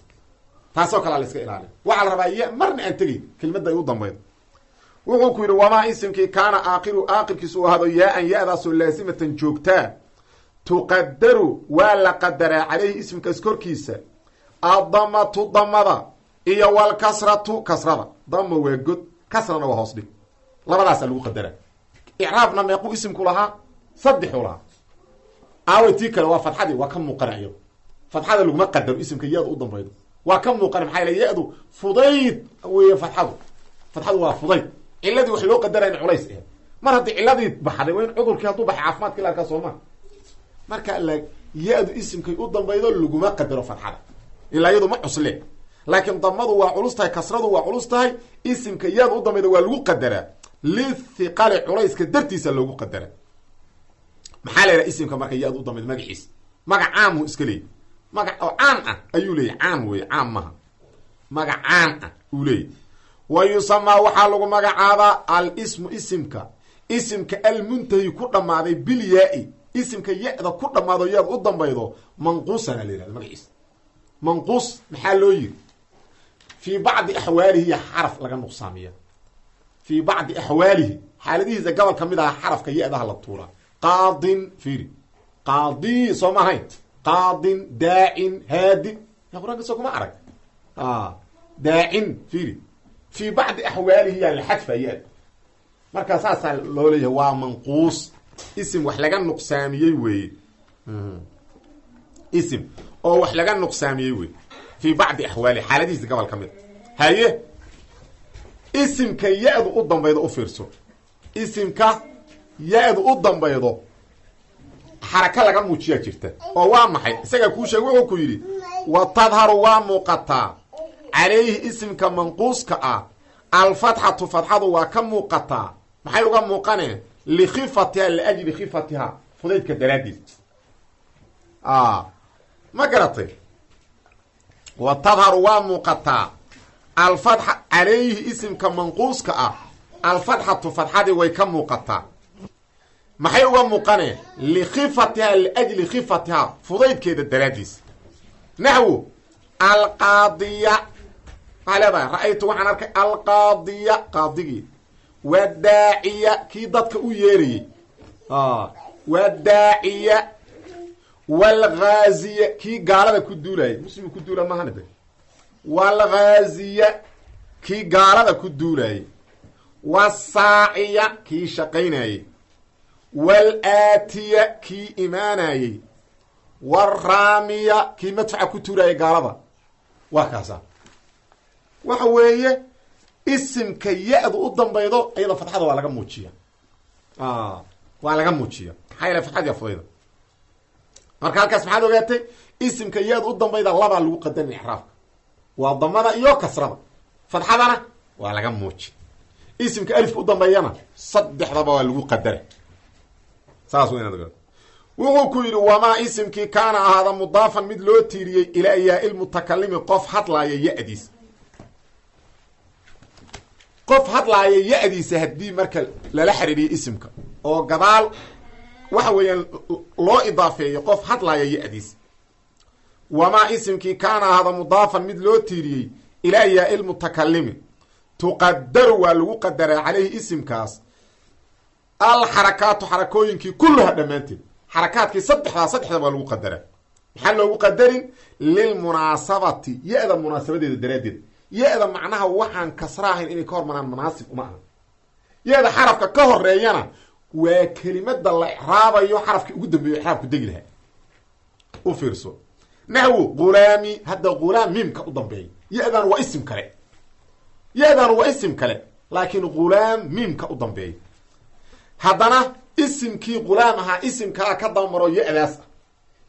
S1: taasoo kalea la iska ilaalin. Waxaa la rabaa ya marna aan tegayn kelmadda ay u dambaydo. Wuxuu ku yidhi: wamaa isimkii kaana aakiru aakirkiisu uu ahaado yaa-an ya-daasoo laasimatan joogtaa, tuqadaru waa la qadaraa caleyhi isimkaas korkiisa addamatu damada iyo walkasratu kasrada. Dama waa god, kasrana waa hoos dhig. Labadaasaa lagu qadaraa. Icraabna meequu isimku lahaa? Saddexuu lahaa. Aaway tii kale? Waa fadxadii, waa ka muuqana iyado. Fadxada laguma qadaro isimka ya-du u dambaydo, waa ka muuqana. Maxaa yale ya-du fudayd wey. Fadxadu, fadxadu waa fudayd. Ciladii wax loo qadaraya in culays aheed, mar haddii ciladii baxday, waa in cudurkii hadduu baxay caafimaadki la arkaa, sooma? Marka la ya-du isimkay u dambaydo laguma qadaro fadxada, ilaa iyadu ma cusle. Laakiin damadu waa culus tahay, kasradu waa culus tahay. Isimka ya-du u dambayda waa lagu qadaraa lithiqali, culayska dartiisa loogu qadaraa. Maxaa la yidhaha isimka marka ya-du u dambaydo magaciisa? Magac caamuu iska leeyay, magac oo caam ah ayuu leeyay. Caam wey, caam maha, magac caam ah uu leeyay. Wa yusamaa waxaa lagu magacaabaa alismu isimka, isimka almuntahi ku dhammaaday bilyaa-i, isimka ya-da ku dhammaado, ya-da u dambaydo, manquusana la yihahda magaciisa. Manquus maxaa loo yiri? Fii bacdi axwaalihi ya xaraf laga nuqsaamiya. Fii bacdi axwaalihi, xaaladihiisa gobol ka mid aha, xarafka ya-daha la tuuraa. Qaadin, fiiri, qaadi soo ma ahayn? Qaadin, daacin, haadin, ya qur-aanka soo kuma arag? Daacin, fiiri, fii bacdi axwaalihi yaa la xadfa ya-da. Marka saasaa loo leeyahay, waa manquus, isim wax laga nuqsaamiyey weeye, isim oo wax laga nuqsaamiyey wey fii bacdi axwaalihi, xaaladihiisa gobol ka mid a. Haye, isimka ya-du u dambaydo, u fiirso, isimka ya-du u dambaydo xaraka laga muujiyaa jirta, oo waa maxay? Isagaa kuu sheegay. Wuxuu ku yidhi: wa tadharu waa muuqataa calayhi isimka manquuska ah alfatxatu, fatxadu waa ka muuqataa. Maxay uga muuqaneen? Likhifatiha, liajli khifatiha, fudaydka daraaddiis. Ma garatay? Wa tadharu waa muuqataa alfatxa calayhi isimka manquuska ah alfatxatu, fatxadii way ka muuqataa. Maxay uga muuqaneen? Likhifatiha, liajli khifatiha, fudaydkeeda daraaddiis. Naxwu alqaadiya, maxaa leedahay? Ra-aytu waxaan arkay alqaadiya, qaadigii, wadaaciya, kii dadka u yeerayey, wadaaciya, walghaaziya, kii gaalada ku duulayay. Muslim ku duula mahana de. Walghaaziya, kii gaalada ku duulayay, wasaaciya, kii shaqaynayey, walaatiya, kii imaanayey, waraamiya, kii madfaca ku tuurayay gaalada. Waa kaasa. Waxa weeye isimka ya-du u dambaydo iyada fatxada waa laga muujiya, waa laga muujiya. Maxaa yeele fatxadiya fudayda. Marka halkaas maxaad ogaatay? Isimka ya-du u dambayda labaa lagu qadarin ixraafka, waa damada iyo kasrada, fatxadana waa laga muuji. Isimka alifka u dambeeyana saddexdaba waa lagu qadara. Saas wa inaad ogaato. Wuxuu ku yidhi: wamaa isimkii kaana ahaada mudaafan mid loo tiiriyey ilaa yaa-ilmutakalimi, qof hadlaaya ya-diisa, qof hadlaaya ya-diisa, haddii marka lala xiriiriyo isimka oo gadaal waxa weeyaan loo idaafeeyo qof hadlaaya ya-diisa. Wamaa isimkii kaana ahaada mudaafan mid loo tiiriyey ilaa yaa-ilmutakalimi, tuqadaru waa lagu qadaraa caleyhi isimkaas alxarakaatu, xarakooyinkii, kulluha dhammaanteed. Xarakaadkii saddexdaa saddexda waa lagu qadaraa. Maxaa loogu qadarin? Lilmunaasabati, ya-da munaasabadeeda daraaddeed. Ya-da macnaha waxaan kasra ahayn inay ka hormaraan munaasib uma aha. Ya-da xarafka ka horeeyana waa kelimada la icraabayo xarafkii ugu dambeeyo icraabku degi lahaa. U fiirso naxwu ghulaami. Hadda ghulaam miimka u dambeeya, ya-dan waa isim kale, ya-dan waa isim kale, laakiin ghulaam miimka u dambeeya. Haddana isimkii ghulaam ahaa isim kalaa ka dabamaro ya-daas ah.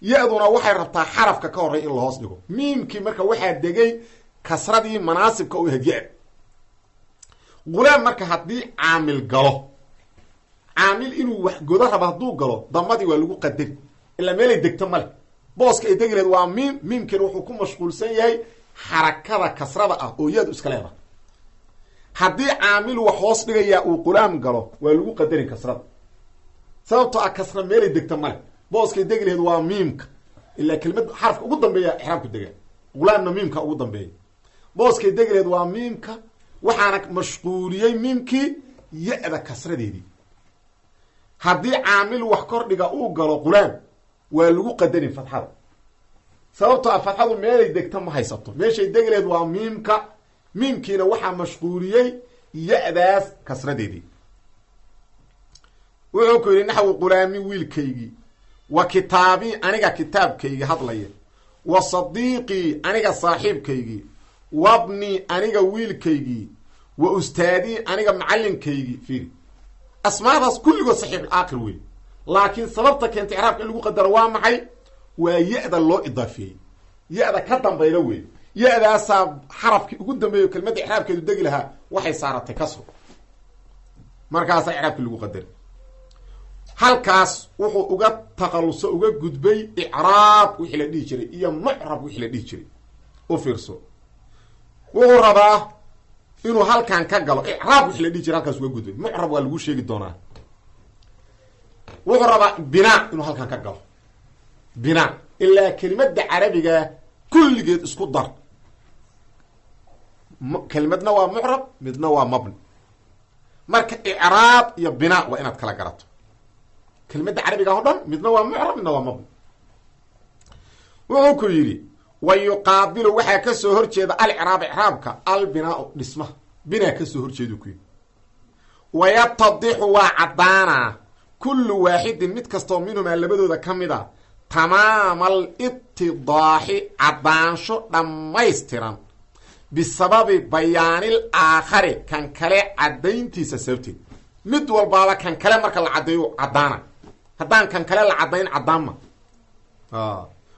S1: Ya-duna waxay rabtaa xarafka ka horey in lahoos dhigo miimkii. Marka waxaa degay kasradii manaasibka u ahayd ya-da ghulaam. Marka haddii caamil galo, caamil inuu wax godo rabo hadduu galo, damadii waa lagu qadari, ilaa meelay degto male. Booska ay degi lahayd waa miim. Miimkiina wuxuu ku mashquulsan yahay xarakada kasrada ah oo ya-du iska leedahay. Haddii caamil wax hoos dhigayaa uu ghulaam galo, waa lagu qadarin kasrada, sababtoo ah kasra meelay degto male. Booskay degi lahayd waa miimka, ilaa kelimad xarafka ugu dambeeya ixraabku dega, ghulaamna miimka ugu dambeeya. Booskay degi lahayd waa miimka, waxaana mashquuliyey miimkii ya-da kasradeedii. Haddii caamil wax kordhiga uu galo ghulaam, waa lagu qadarin fatxada, sababtoo ah fatxadu meelay degta ma haysato. Meeshay degi lahayd waa miimka, miimkiina waxaa mashquuliyey ya-daas kasradeedii. Wuxuu ku yidhi: naxwu ghulaami, wiilkaygii, wa kitaabii, aniga kitaabkaygii hadlaya, wa sadiiqii, aniga saaxiibkaygii, wabnii, aniga wiilkaygii, wa ustaadii, aniga macalinkaygii. Fiiri, asmaadaas kulligood saxiixul aakhir wey, laakiin sababta keentay icraabka in lagu qadaro waa maxay? Waa ya-da loo idaafeeyey, ya-da ka dambayda wey. Ya-daasaa xarafkii ugu dambeeyo kelmadda icraabkeedu degi lahaa waxay saaratay kasro, markaasaa icraabkii lagu qadari. Halkaas wuxuu uga taqaluso, uga gudbay icraab wixii la dhihi jiray iyo mucrab wixii la dhihi jiray. U fiirso, wuxuu rabaa inuu halkan ka galo icraab wixii la dhihi jiray. Halkaas uga gudbay. Mucrab waa lagu sheegi doonaa. Wuxuu rabaa binaa inuu halkan ka galo. Binaa, ilaa kelimada carabiga kulligeed isku dar, kelimadna waa mucrab, midna waa mabni. Marka icraab iyo binaa waa inaad kala garato. Kelimadda carabiga o dhan midna waa mucrab, midna waa mabni. Wuxuu ku yidhi: wa yuqaabilu, waxaa kasoo horjeeda alicraab, icraabka, albinaau, dhismaha. Binaa kasoo horjeedu ku yidhi. Wayatadixu, waa caddaanaa, kullu waaxidin, mid kastoo, minhumaa, labadooda ka mid a, tamaama alitidaaxi, caddaansho dhammaystiran, bisababi bayaanil aakhari, kan kale caddayntiisa sababteed. Mid walbaaba kan kale marka la caddeeyo caddaana. Haddaan kan kale la caddayn, caddaanma.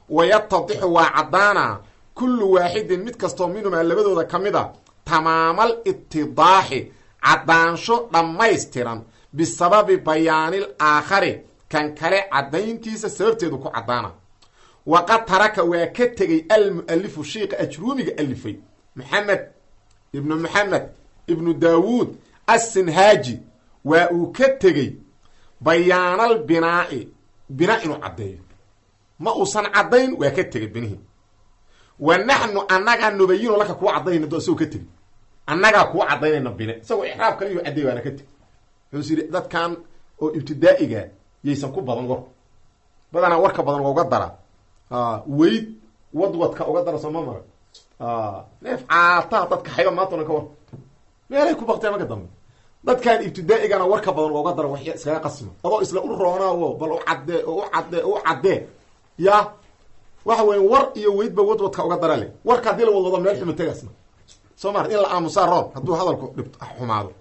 S1: Wayatadixu, waa caddaana, kullu waaxidin, mid kastoo, minhumaa, labadooda ka mid a, tamaamal itidaaxi, caddaansho dhammaystiran, bisababi bayaanil aakhari, kan kale caddayntiisa sababteedu ku caddaana. Waqad taraka, waa ka tegey, almualifu, shiiqa ajruumiga alifay, Maxamed ibnu Maxamed ibnu Daawuud Assinhaaji, waa uu ka tegey bayaanal binaa'i, binaa inuu caddeeyo ma uusan caddayn, waa ka tegey binihii. Wa naxnu, annagaa, nubayinu laka, kuu caddaynayna do isagoo ka tegey, annagaa kuu caddaynayna bine. Isagoo ixraab kale iyuu caddeey, waana ka tegey. Wuxuus yidhi dadkan oo ibtidaa'iga yaysan ku badan warku badanaa, warka badan waa uga dara weyd, wadwadka uga dara. Sooma mara neef caataha dadka xayba maanta ka war meelay ku bakteen. Marka dambe dadkan ibtidaa'igana warka badan waa uga dara, wax iskaga qasma adoo isla u roonaawo, bal u caddee oo u caddee oo u caddee. Ya waxa weya, war iyo weydba wadwadka uga dara le. Warka haddii la wadwado meel xuma tegasna soo ma in la aamusaa roon hadduu hadalku dhib xumaado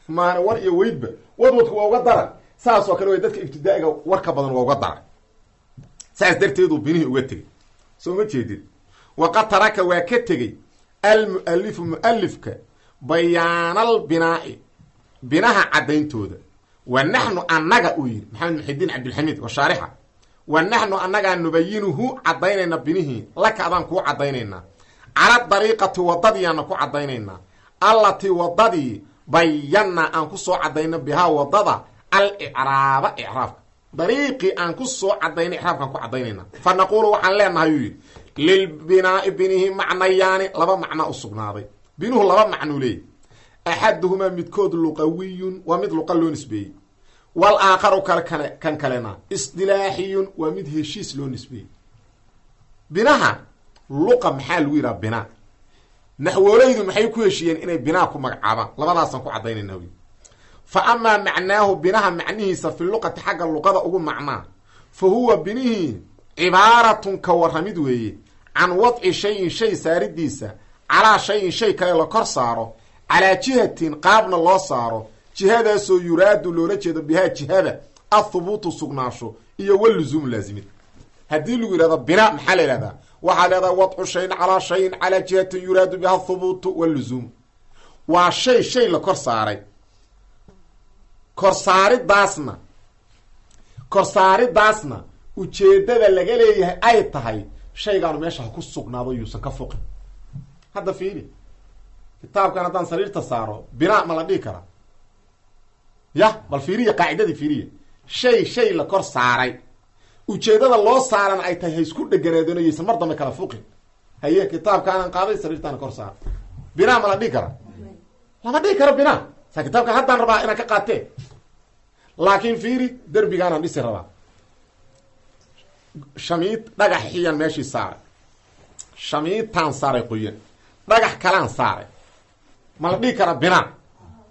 S1: maana. War iyo weydba wadwadka waa uga dara. Saas oo kale wey dadka ibtidaa'iga warka badan waa uga dara, saas darteeduu binihii uga tegey. Soo ma jeedid? Waqad taraka, waa ka tegey, almualifu, mualifka, bayaanal binaa'i, binaha caddayntooda. Wa naxnu, annaga, uu yidhi Maxamed Muxidiin Cabdilxamiid wa shaarixa, wa naxnu, annagaa, nubayinuhu, caddaynayna binihii, laka, adaan kuu caddaynaynaa, cala dariiqati, wadadiiaana ku caddaynaynaa, allatii, wadadii, bayanaa, aan ku soo caddayno, bihaa, wadada, alicraaba, icraabka. Dariiqii aan ku soo caddaynay icraabkaan ku caddaynayna. Fa naquulu, waxaan leenahay, uu yidhi, lilbinaai, binihi, macnayaani, laba macno u sugnaaday. Binuhu laba macnuu leeyahy. Axaduhumaa, midkood, luqawiyun, waa mid luqa loo nisbeeyey. Wal aakharu kale kan kalena isdilaaxiyun, waa mid heshiis loo nisbeeyey. Binaha luqa maxaa lagu yidhaha binaa? Naxwoolaydu maxay ku heshiiyeen inay binaa ku magacaabaan? Labadaasaan ku caddaynayna wy. Fa amaa macnaahu, binaha macnihiisa, fi luqati, xagga luqada ugu macnaa, fa huwa binihii cibaaratun, ka warramid weeye, can wadci shayin, shay saaridiisa, calaa shayin, shay kale la kor saaro, calaa jihatin, qaabna loo saaro, jihadaasoo yuraadu, loola jeedo, bihaa jihada, athubuutu, sugnaasho, iyo waluzuumu, laasimid. Haddii lagu yihahdo binaa maxaa la yihahdaa? Waxaa leedaha wadcu shayin calaa shayin calaa jihatin yuraadu biha athubuutu waluzuum. Waa shay shay la kor saaray, korsaaridaasna ujeedada laga leeyahay ay tahay shaygaanu meesha ha ku sugnaado, yuusan ka foqin. Hadda fiiri, kitaabkan haddaan sariirta saaro, binaa ma la dhihi karaa? Yah, bal fiiriya qaacidadii, fiiriya. Shay shay la kor saaray, ujeedada loo saarana ay tahay ha isku dheganaadeen o yaysan mar dambe kala fuqin. Haye, kitaabkaanan qaaday, sariirtaana kor saara, binaa ma la dhihi karaa? Lama dhihi karo binaa. Saa kitaabkan haddaan rabaa inaan ka qaatee. Laakiin fiiri, derbigaanaan dhisi rabaa, shamiid dhagaxiyaan meeshii saaray, shamiitaan saaray qoyan, dhagax kalaan saaray, ma la dhihi karaa binaa?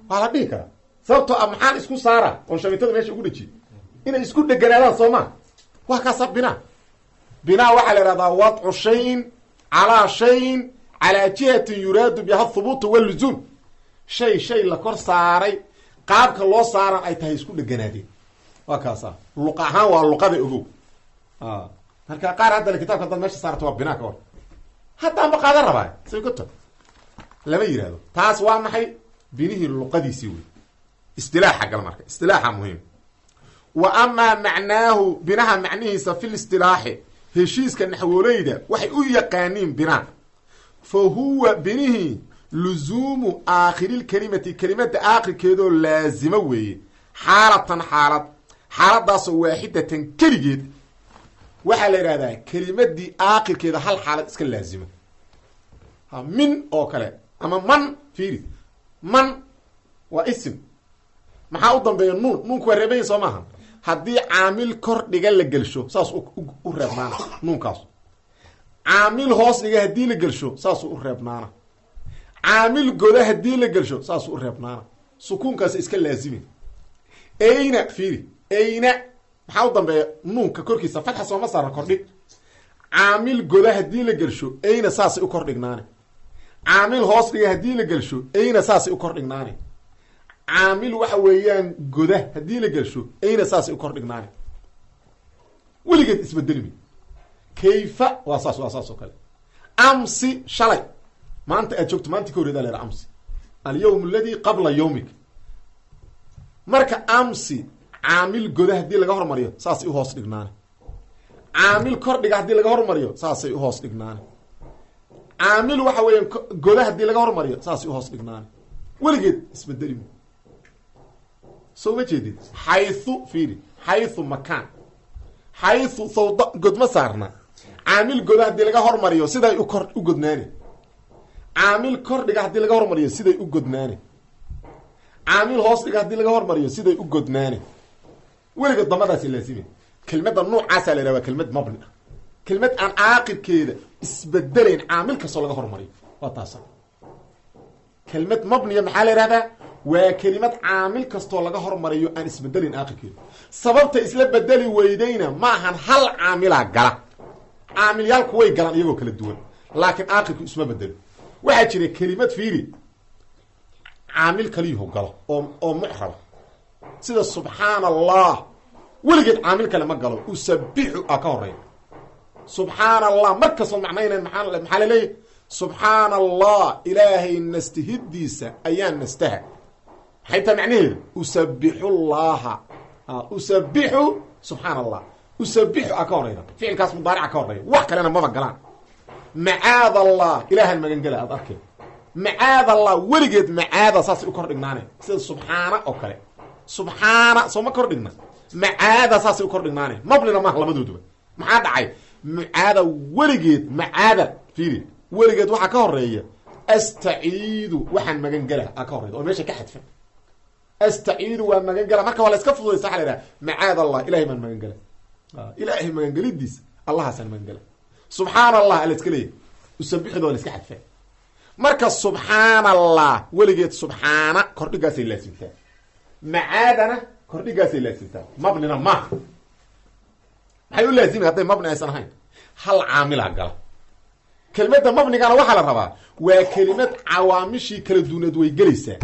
S1: Waa la dhihi karaa. Sababtoo ah maxaan isku saara oon shamiitada meesha ugu dhejiyo? Inay isku dheganaadaan, soo ma? Waa kaasaa binaa. Binaa waxaa la ihahdaa wadcu shayin calaa shayin calaa jihatin yuraadu biha thubuutu waluzuum. Shay shay la kor saaray, qaabka loo saaran ay tahay isku dheganaadeen. Waa kaasa luqa ahaan, waa luqada, ogow. Marka qaar hadda le kitabka hadaad meesha saarto waa binaa, ka hor haddaanba qaadan rabaa say ka to lama yihahdo. Taas waa maxay? Binihii luqadiisii wey. Istilaaxa gal marka, istilaaxa muhiim. Wa amaa macnaahu, binaha macnihiisa, fil istilaaxi, heshiiska naxwooleyda waxay u yaqaaniin binaa, fa huwa binihii luzuumu aakhiril-kelimati, kelimada aakhirkeedoo laazimo weeye, xaalatan, xaalad, xaaladaasoo waaxidatan, keligeed. Waxaa la yidhahdaa kelimadii aakhirkeeda hal xaalad iska laazimo, ha min oo kale ama man. Fiiri, man waa isim, maxaa u dambeeya? Nuun. Nuunku waa reebanya, soo maaha? Haddii caamil kor dhiga la gelsho, saas u reebnaana nuunkaas. Caamil hoos dhiga haddii la gelsho, saasuu u reebnaana. Caamil goda haddii la gelsho, saasuu u reebnaana. Sukuunkaas iska laazimi. Ayna fiiri, ayna maxaa u dambeeya? Nuunka korkiisa fatxa sooma saarna? Kordhig. Caamil goda haddii la gelsho, ayna saasay u kor dhignaane. Caamil hoos dhiga haddii la gelsho, ayna saasay u kor dhignaane. Caamil waxa weeyaan goda haddii la gelsho, ayna saasay u kor dhignaane. Weligeed isbedelmi. Kayfa waa saas, waa saas oo kale. Amsi, shalay, maanta aad joogto maanta ka horreeda la amsi, alyawm aladi qabla yawmik. Marka amsi caamil goda haddii laga hormariyo, saasay uhoos dhignaane. Caamil kor dhiga haddii laga hormariyo, saasay uhoos dhignaane. Caamil waxa weeyaan goda haddii laga hormariyo, saasay uhoos dhignaane. Weligeed isbedelimi. Soo ma jeedid? Xaythu fiiri, xaythu makaan, xaythu sawda god ma saarna? Caamil goda haddii laga hormariyo, siday u kor u godnaane. Caamil kor dhiga haddii laga hormariyo, siday u godnaane. Caamil hoos dhiga haddii laga hormariyo, siday u godnaane. Weliga damadaasi laazime. Kelmadda noocaasa la yidhaha waa kelmad mabni ah, kelmad aan caaqibkeeda isbedelayn caamil kastoo laga hormariyo, waa taasa kelmad mabniya. Maxaa la yihahdaa? Waa kelimad caamil kastoo laga hormariyo aan isbedelayn aaqibkeeda. Sababta isla bedeli weydayna maahan hal caamilaa gala, caamilyaalku way galaan iyagoo kala duwan, laakiin aaqibku isma bedelo. Waxaa jira kelimad, fiiri, caamil kaliyuhu galo oo mucraba, sida subxaana allah. Weligeed caamil kale ma galo. Usabixu a ka horeeya subxaana allah. Mar kastoo macnayna maxaa laleeyahy? Subxaana allah, ilaahay nastihidiisa ayaa nastaha. Maxay tahay macnaheedu? Usabixu llaha, usabixu subxaana allah, usabixu a ka horeyda, ficilkaas mudaarica ka horeeya, wax kalena maba galaan. Macaad allah, ilaahan magangela aad arkay. Macaad allah, weligeed macaada saasay u kor dhignaane, sida subxaana oo kale. Subxaana soo ma kor dhigna? Macaada saasay u kor dhignaane. Mabnina maaha labadooduba. Maxaa dhacay? Macaada weligeed, macaada fiiri, weligeed waxaa ka horeeya astaciidu, waxaan magangela a ka horeyda oo meesha ka xadfan. Astaciidu waa magangela. Marka waa la iska fududaysa, waxa la idhaha macaad Allah, ilahay baan magangela, ilaahay magangelidiisa, allahaasaan magangela. Subxaana Allah ala iska leeyahy, usabixida waa la iska xadfaa. Marka subxaana Allah weligeed subxaana kordhigaasay laasimtaa, macaadana kordhigaasay laasimtaa, mabnina maaha. Maxay u laazimi hadday mabni aysan ahayn? Hal caamilaa gala kelimada mabnigana. Waxaa la rabaa waa kelimad cawaamishii kala duuneed way gelaysaa,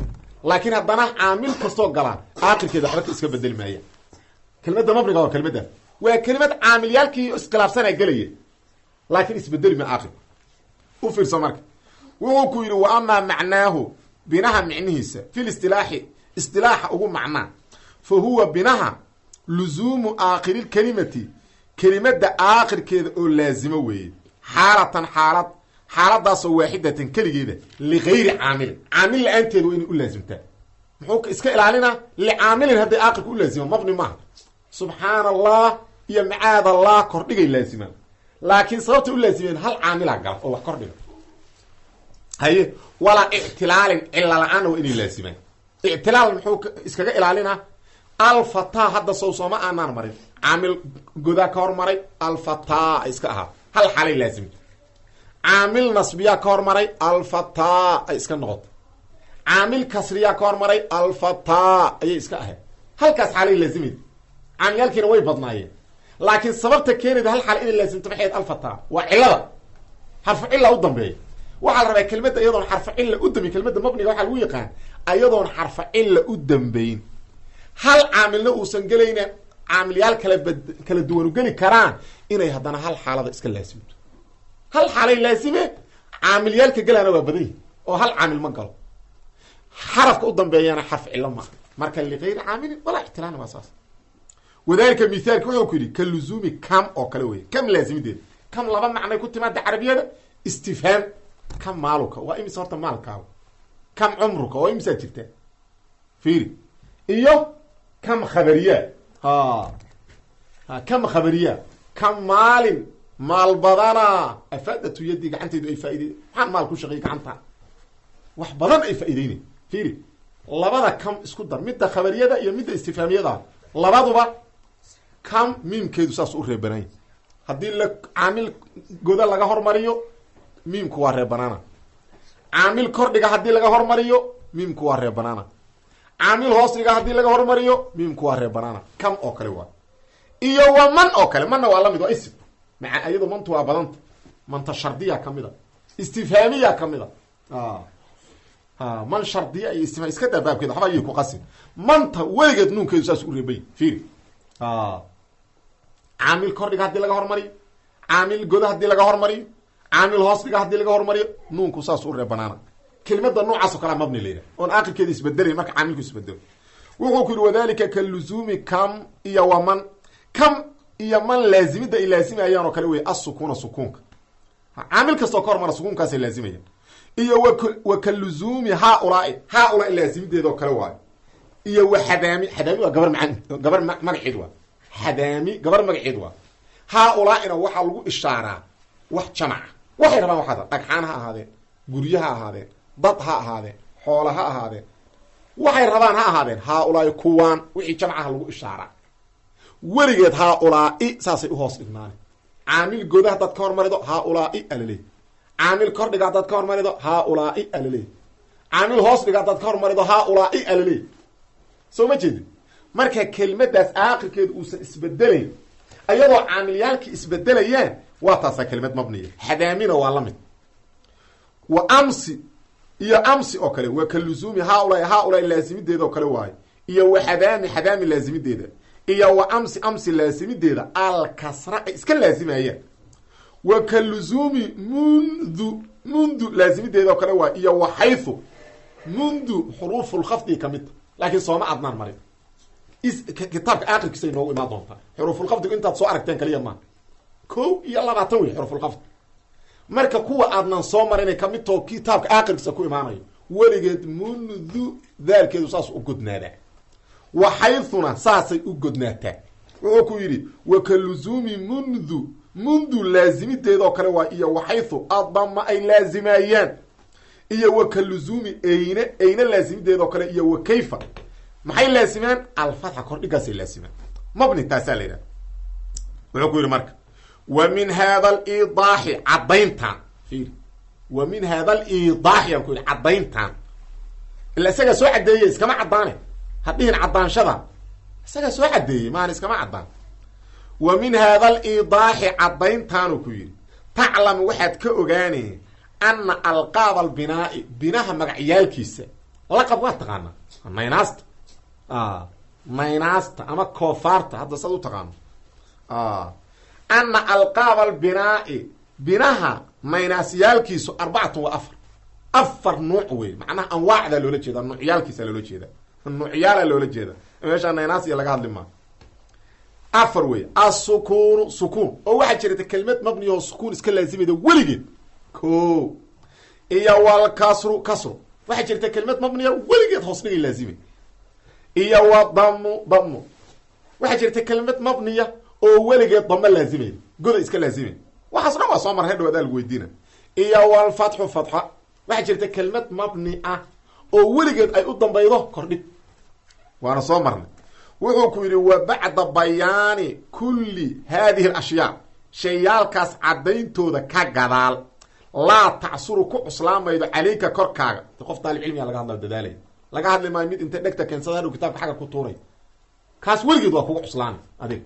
S1: laakiin haddana caamil kastoo galaa aakhirkeeda waxba iska bedeli maaya. Kelimada mabniga waa kelimadaas, waa kelimad caamilyaalkii iskhilaafsanaa gelaya, laakiin isbedeli ma aakhirku. U fiirso marka, wuxuu ku yidhi: wa amaa macnaahu, binaha micnihiisa, fil istilaaxi, istilaaxa ugu macnaa, fa huwa binaha luzuumu aakhiril-kelimati, kelimada aakhirkeeda oo laazimo weeye, xaalatan, xaalad, xaaladaasoo waaxidatan, keligeeda, ligayri caamilin, caamil la-aanteeda waa inay u laasimtaa. Muxuu iska ilaalinaa? Licaamilin hadday aakhirka u laazimo, mabni maaha. Subxaana Allah iyo macaad Allah kordhigay laazimaan, laakiin sababtay u laazimeen hal caamilaa gala oo wax kordhiga haye. Walaa ictilaalin, cilla la-aanna waa inay laazimaan. Ictilaal muxuu iskaga ilaalinaa? Alfataa hadda sow sooma aanaan marin, caamil godaa ka hormaray, alfataa iska ahaa, hal xaalay laasimta. Caamil nasbiyaa ka hormaray, alfataa ay iska noqotay. Caamil kasriyaa ka hormaray, alfataa ayay iska ahayd. Halkaas xaalay laazimayda, caamilyaalkiina way badnaayeen, laakiin sababta keenayda hal xaal inay laasimto maxay ahayd? Alfataa waa cilada, xarfu cilla u dambeeya. Waxaa la rabaa kelmadda iyadoon xarfu cilla u dambeyn, kelmadda mabniga waxaa lagu yaqaan ayadoon xarfu cilla u dambeyn, hal caamilna uusan gelayna, caamilyaal kala bad kala duwanu geli karaan, inay haddana hal xaalada iska laasimto. Hal xaalay laasime, caamilyaalka gelaana waa badan yihi oo hal caamil ma galo, xarafka u dambeeyana xarf cillo maaha. Marka ligayri caamilin walaa ictilaalin waa saas. Wadalika mithaalki wuxuu ku yidhi ka luzuumi kam oo kale wey, kam laasimideeda. Kam laba macnay ku timaada carabiyada: istifhaam, kam maaluka, waa imise horta maalkaaga, kam cumruka, waa imisaa jirta, fiiri, iyo kam khabariya, ha ha, kam khabariya, kam maalin, maal badana, afaadatu yadii, gacantaydu ay faaidey, maxaan maal ku shaqeeyey gacanta, wax badan ay faa'ideynay. Fiiri, labada kam isku dar, midda khabariyada iyo midda istifhaamiyada, labaduba kam miimkeedu saas u reebanaanya. Haddii la caamil goda laga hormariyo, miimku waa reebanaana. Caamil kordhiga haddii laga hormariyo, miimku waa reebanaana. Caamil hoos dhiga haddii laga hormariyo, miimku waa reebanaana. Kam oo kale waa iyo wa man oo kale. Manna waa lamid, waa ism maa, iyado mantu waa badanta. Manta shardiya kamid a, istifhaamiya kamid a, ha, man shardiya iyo istifhaam iska daa baabkeeda, waxba ayay ku qasin. Manta weligeed nuunkeedu saas u reebay. Fiiri, caamil kordhiga haddii laga hormariyo, caamil goda haddii laga hormariyo, caamil hoos dhiga haddii laga hormariyo, nuunku saas u reebanaana. Kelimada noocaas o kalea mabni la yidhaha, oon aakhirkeeda isbedelay marka caamilku isbedelo. Wuxuu ku yidhi: wadalika ka luzuumi kam iyo wa man, kam iyo man laazimidda ay laazimayaan oo kale wey, assukuuna, sukuunka, caamil kastoo ka hormara sukuunkaasay laazimayaan. Iyo wa ka luzuumi haaulaai, haaulaai laazimideeda oo kale waayo. Iyo wa xadaami, xadaami waa gabar maa, gabar magaceed waa xadaami, gabar magaceed waa. Haaulaaina waxaa lagu ishaaraa wax jamaca, waxay rabaan waxaad dhagxaan ha ahaadeen, guryo ha ahaadeen, dad ha ahaadeen, xoola ha ahaadeen, waxay rabaan ha ahaadeen. Haaulaai, kuwaan, wixii jamcaha lagu ishaaraa. Weligeed haaulaai saasay uhoos dhignaane. Caamil goda haddaad ka hormarido, haaulaai alaleey. Caamil kordhiga haddaad ka hormarido, haaulaai alaleey. Caamil hoos dhiga haddaad ka hormarido, haaulaai alaleey. Soo ma jeedin? Marka kelimadaas aakhirkeedu uusan isbedelayn ayadoo caamilyaalkii isbedelayaan, waa taasaa kelimad mabniya. Xadaamina waa la mid. Wa amsi, iyo amsi oo kale, waa ka luzuumi haaulaai, haaulaai laasimideeda oo kale waayo. Iyo wa xadaami, xadaami laasimideeda, iyo wa amsi, amsi laasimideeda, alkasra ay iska laasimayaan. Wa ka luzuumi mundu, mundu laasimideeda oo kale waay. Iyo wa xaythu. Mundu xuruufulkhafdi ka midta, laakiin sooma adnaan marin, kitaabka aakhirkiisa noogu imaan doontaa. Xuruufulkhafdigu intaad soo aragteen kaliya maaha, 21 wey xuruufulkhafdi. Marka kuwa aadnan soo marinay kamid too kitaabka aakhirkiisa ku imaanayo. Weligeed mundu daalkeedu saas u godnaadaa, wa xaythuna saasay u godnaataa. Wuxuu ku yidhi: wa ka luzuumi mundu, mundu laazimideedoo kale waa. Iyo waxaythu adama ay laazimayaan. Iyo wa ka luzuumi eyne, eyne laazimideedoo kale. Iyo wa kayfa. Maxay laasimaan? Alfatxa, kordhigaasay laasimaan. Mabni taasaa la yidhahda. Wuxuu ku yidhi marka: wa min hada aliidaaxi, caddayntan fiir. Wa min hada aliidaaxi aan ku yidhi, caddayntan ila isagaa soo caddeeyey, iskama caddaane. Hadhihin caddaanshada, isagaa soo caddeeyey, maana iskama caddaan. Wa min hada aliidaaxi, caddayntaanuu ku yidhi, taclamu, waxaad ka ogaane, ana alqaab albinaai, binaha magacyaalkiisa. Laqab waa taqaanaa, naynaasta, naynaasta ama koofaarta, hadda saad u taqaano. Ana alqaab albinaai, binaha naynaasyaalkiisu, arbacatun, waa afar. Afar nuuc wey, macnaha anwaacdaa loola jeeda, nuucyaalkiisa loola jeeda, nuucyaalaa loola jeeda. Meeshaa naynaas iyo laga hadli maa. Afar wey: asukuunu, sukuun, oo waxaa jirta kelmad mabni oo sukuun iska laazimayda weligeed ko, iyo walkasru, kasru, waxaa jirta kelmad mabniya weligeed hoos dhigay laazimay, iyo wa damu, damu, waxaa jirta kelmad mabniya oo weligeed damo laazimay, goda iska laazimay. Waxaas dhan waa soo maray, hadhow adaa lagu weydiina. Iyo walfatxu, fatxa, waxaa jirta kelmad mabni ah oo weligeed ay u dambaydo kordhig, waana soo marnay. Wuxuu ku yidhi: wa bacda bayaani kulli haadihi alashyaa, shayaalkaas caddayntooda ka gadaal, laa tacsuru, ku cuslaamaydo, calayka, korkaaga. Qof daalib cilmiga laga hadla, dadaalaya laga hadli maayo. Mid inta dhegta keensada hadhow kitabka xagga ku tuuray, kaas weligeed waa kugu cuslaanay.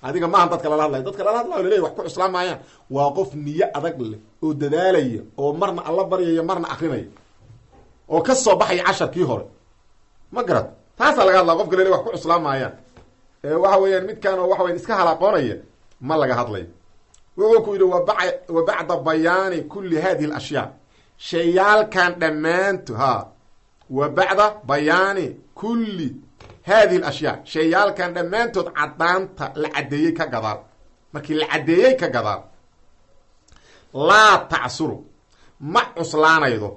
S1: Adiga maaha dadka lala hadlayo. Dadka lala hadlayo laleey wax ku cuslaan maayaan waa qof niyo adag leh oo dadaalaya, oo marna alla baryaya, marna akrinaya, oo ka soo baxaya casharkii hore. Ma garad? Taasaa laga hadlaya qofka lale wax ku cuslaan maayaan. Waxa weeyaan midkaan oo waxa weyan iska halaaqoonaya ma laga hadlayo. Wuxuu ku yidhi: wa bacda bayaani kulli hadihi alashyaa, shayaalkan dhammaanto ha, wa bacda bayaani kulli hadihi alashyaa, shayaalkan dhammaantood caddaanta la caddeeyey ka gadaal, markii la caddeeyey ka gadaal, laa tacsuru, ma cuslaanaydo,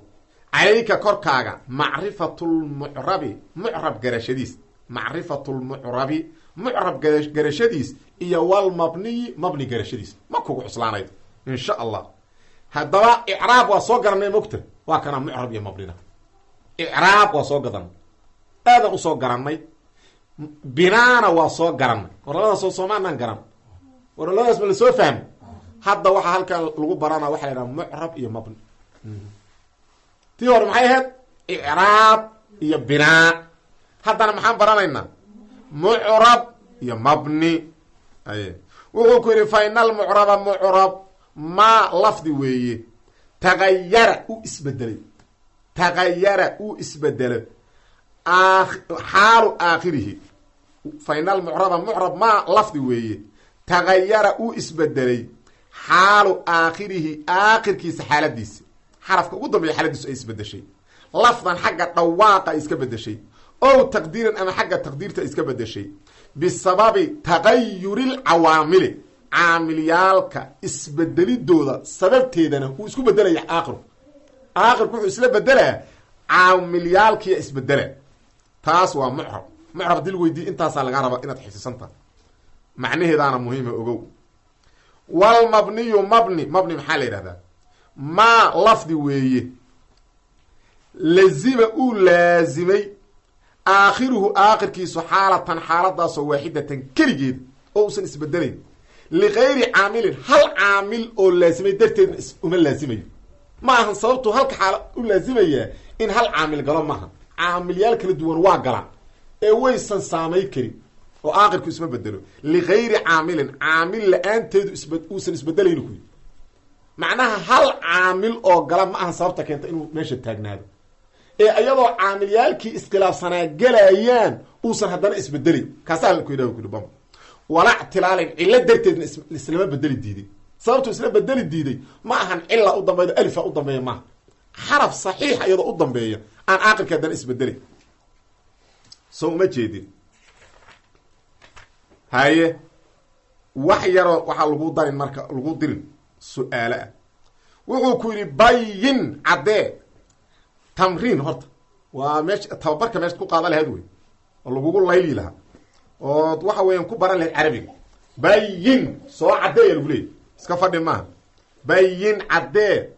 S1: calayka, korkaaga, macrifatulmucrabi, mucrab garashadiis, macrifatulmucrabi, mucrab garashadiis, iyo walmabniyi, mabni garashadiis ma kugu cuslaanaydo, insha Allah. Haddaba icraab waa soo garanay, mogta? Waa kana mucrab iyo mabnina. Icraab waa soo gadanay, aadan usoo garanay. Binaana waa soo garanay. War labadaas soo soomaanaan garan? War labadaas ma lasoo fahmay? Hadda waxaa halkan lagu barana waxa la yidhaha mucrab iyo mabni. Tii hore maxay ahayd? Icraab iyo binaa. Haddana maxaan baranaynaa? Mucrab iyo mabni. Ay, wuxuu ku yidhi: fa ina almucraba, mucrab, maa lafdi weeye, tagayara, uu isbedelay, tagayara, uu isbedelo, xaalu aakhirihi. Fa ina almucraba, mucrab, maa lafdi weeye, tagayara, uu isbedelay, xaalu aakhirihi, aakhirkiisa xaaladiisa, xarafka ugu dambeeya xaaladiisu ay isbedeshay, lafdan, xagga dhawaaqa ay iska bedeshay, ow taqdiiran, ama xagga taqdiirta ay iska bedeshay, bisababi tagayuri lcawaamili, caamilyaalka isbedelidooda sababteedana uu isku bedelaya aakhirku. Aakhirku wuxuu isla bedelaa caamilyaalkiya isbedela. Taas waa mucrab. Mucrab hadii lagu weydiiye, intaasaa lagaa rabaa inaad xifsisantaha, macnaheedaana muhiima, ogow. Walmabniyu, mabni. Mabni maxaa la yidhahdaa? Maa lafdi weeye, lazima, uu laazimay, aakhiruhu, aakhirkiisu, xaalatan, xaaladaasoo, waaxidatan, keligeed oo uusan isbedelayn, ligayri caamilin, hal caamil oo laasimay darteedna uma laasimayo. Ma ahan sababtu halka xaalo u laasimayaa in hal caamil galo maaha. Caamilyaal kala duwan waa galaan ee waysan saamay karin oo aakhirku isma bedelo. Ligayri caamilin, caamil la-aanteedu isb uusan isbedelayni kuyi. Macnaha hal caamil oo gala ma ahan sababta keenta inuu meesha taagnaado, ee iyadoo caamilyaalkii iskhilaafsanaa gelayaan uusan haddana isbedelin. Kaasaa ku yidhah kui bam walaa ctilaalin, cilo darteedna islama bedeli diiday. Sababtu isla bedeli diiday ma ahan cila u dambaydo, alifa u dambeeya maaha, xaraf saxiixa iyadoo u dambeeya aan aakirka haddana isbedelay. Soo uma jeedin? Haye, wax yaroo waxaa lagu darin, marka lagu dirin su-aale ah. Wuxuu ku yidhi: bayin, caddee. Tamriin horta waa meesha tababarka, meeshaad ku qaadan lahayd wey, oo lagugu layli lahaa, ood waxa weeyaan ku baran lahayd carabiga. Bayin, soo caddeeya lagu leeyay, iska fadhi maaha. Bayin, caddee,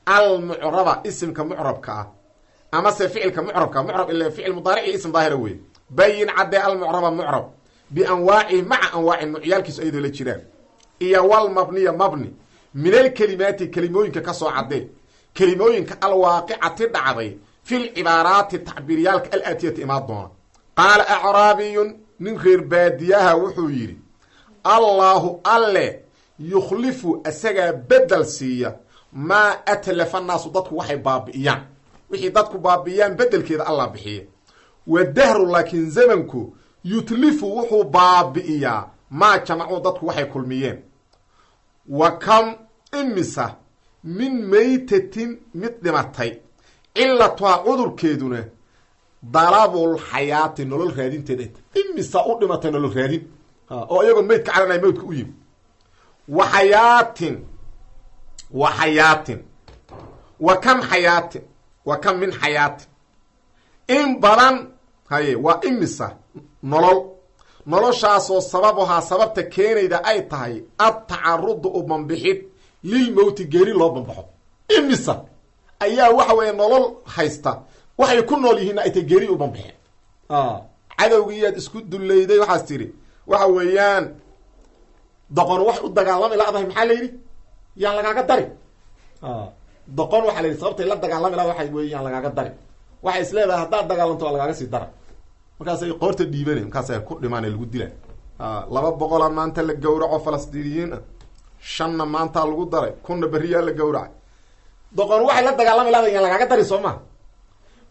S1: almucraba, isimka mucrabka ah, amase ficilka mucrabka. Mucrab ila ficil mudaaric iyo ism daahira wey. Bayin caddee almucraba mucrab bianwaacihi maca anwaaci nucyaalkiisu ayadoo la jiraan, iyo walmabniya mabni min alkelimaati kelimooyinka ka soo caddee, kelimooyinka alwaaqicati dhacday filcibaaraati tacbiiryaalka alaatiyati imaan doona. Qaala acraabiyun, nin reer baadiyaha wuxuu yidhi: "Allaahu alle yukhlifu, asagaa bedel siiya, maa atlafa naasu, dadku waxay baabi'iyaan, wixii dadku baabi'iyaan bedelkeeda Allah bixiya. Wa dahru, laakiin zamanku, yutlifu, wuxuu baabi'iyaa, maa jamacuu, dadku waxay kulmiyeen. Wa kam, imisa, min maytatin, mid dhimatay, cilatuhaa, cudurkeeduna, dalabul xayaati, nolol raadinteed ay tahay. Imisa u dhimatay nolol raadin oo iyagoo meydka caranaya mawdka u yimi. Wa xayaatin, wa xayaatin, wa kam xayaatin, wa kam min xayaatin, in badan haye, waa imisa nolol, noloshaasoo sababuhaa, sababta keenayda ay tahay, adtacarudu, u bambixid, lilmowti, geeri loo bambaxo. Imisa ayaa waxa weeye nolol haysta, waxay ku nool yihiinna ay tahay geeri u bambixeen? Cadowgiiyaad isku dullayday, waxaas tidhi waxa weeyaan doqon wax u dagaalami ladahay. Maxaa la yidhi? Yaan lagaaga dari. Doqon waxaa la yidhi sababtay la dagaalami lada waxa wey yaan lagaaga dari. Waxay is leedahay haddaad dagaalanto waa lagaaga sii dara. Markaasay qoorta dhiibana, markaasay ku dhimaan, lagu dila. 200-a maanta la gawraco Falastiiniyiin ah, shanna maantaa lagu daray, 1000-na berriyaa la gawracay. Doqon waxay la dagaalami lada yaan lagaaga dari, soo ma?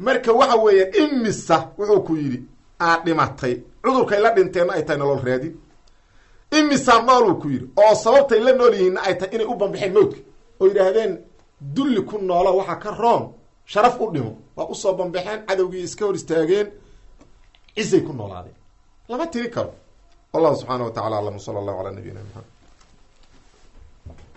S1: Marka waxa weeye imisa wuxuu ku yidhi aad dhimatay, cudurkay la dhinteenna ay tahay nolol raadin. Imisaa nooluu ku yidhi oo sababtay la nool yihiinna ay tahay inay u bambixeen mawdka oo yidhaahdeen dulli ku noolo waxaa ka roon sharaf u dhimo. Waa usoo bambaxeen cadowgii, iska hor istaageen, cisay ku noolaadeen. Lama tiri karo. Wallahu subxaana wa tacala aclam, sala allahu calaa nabiyina Maxamed.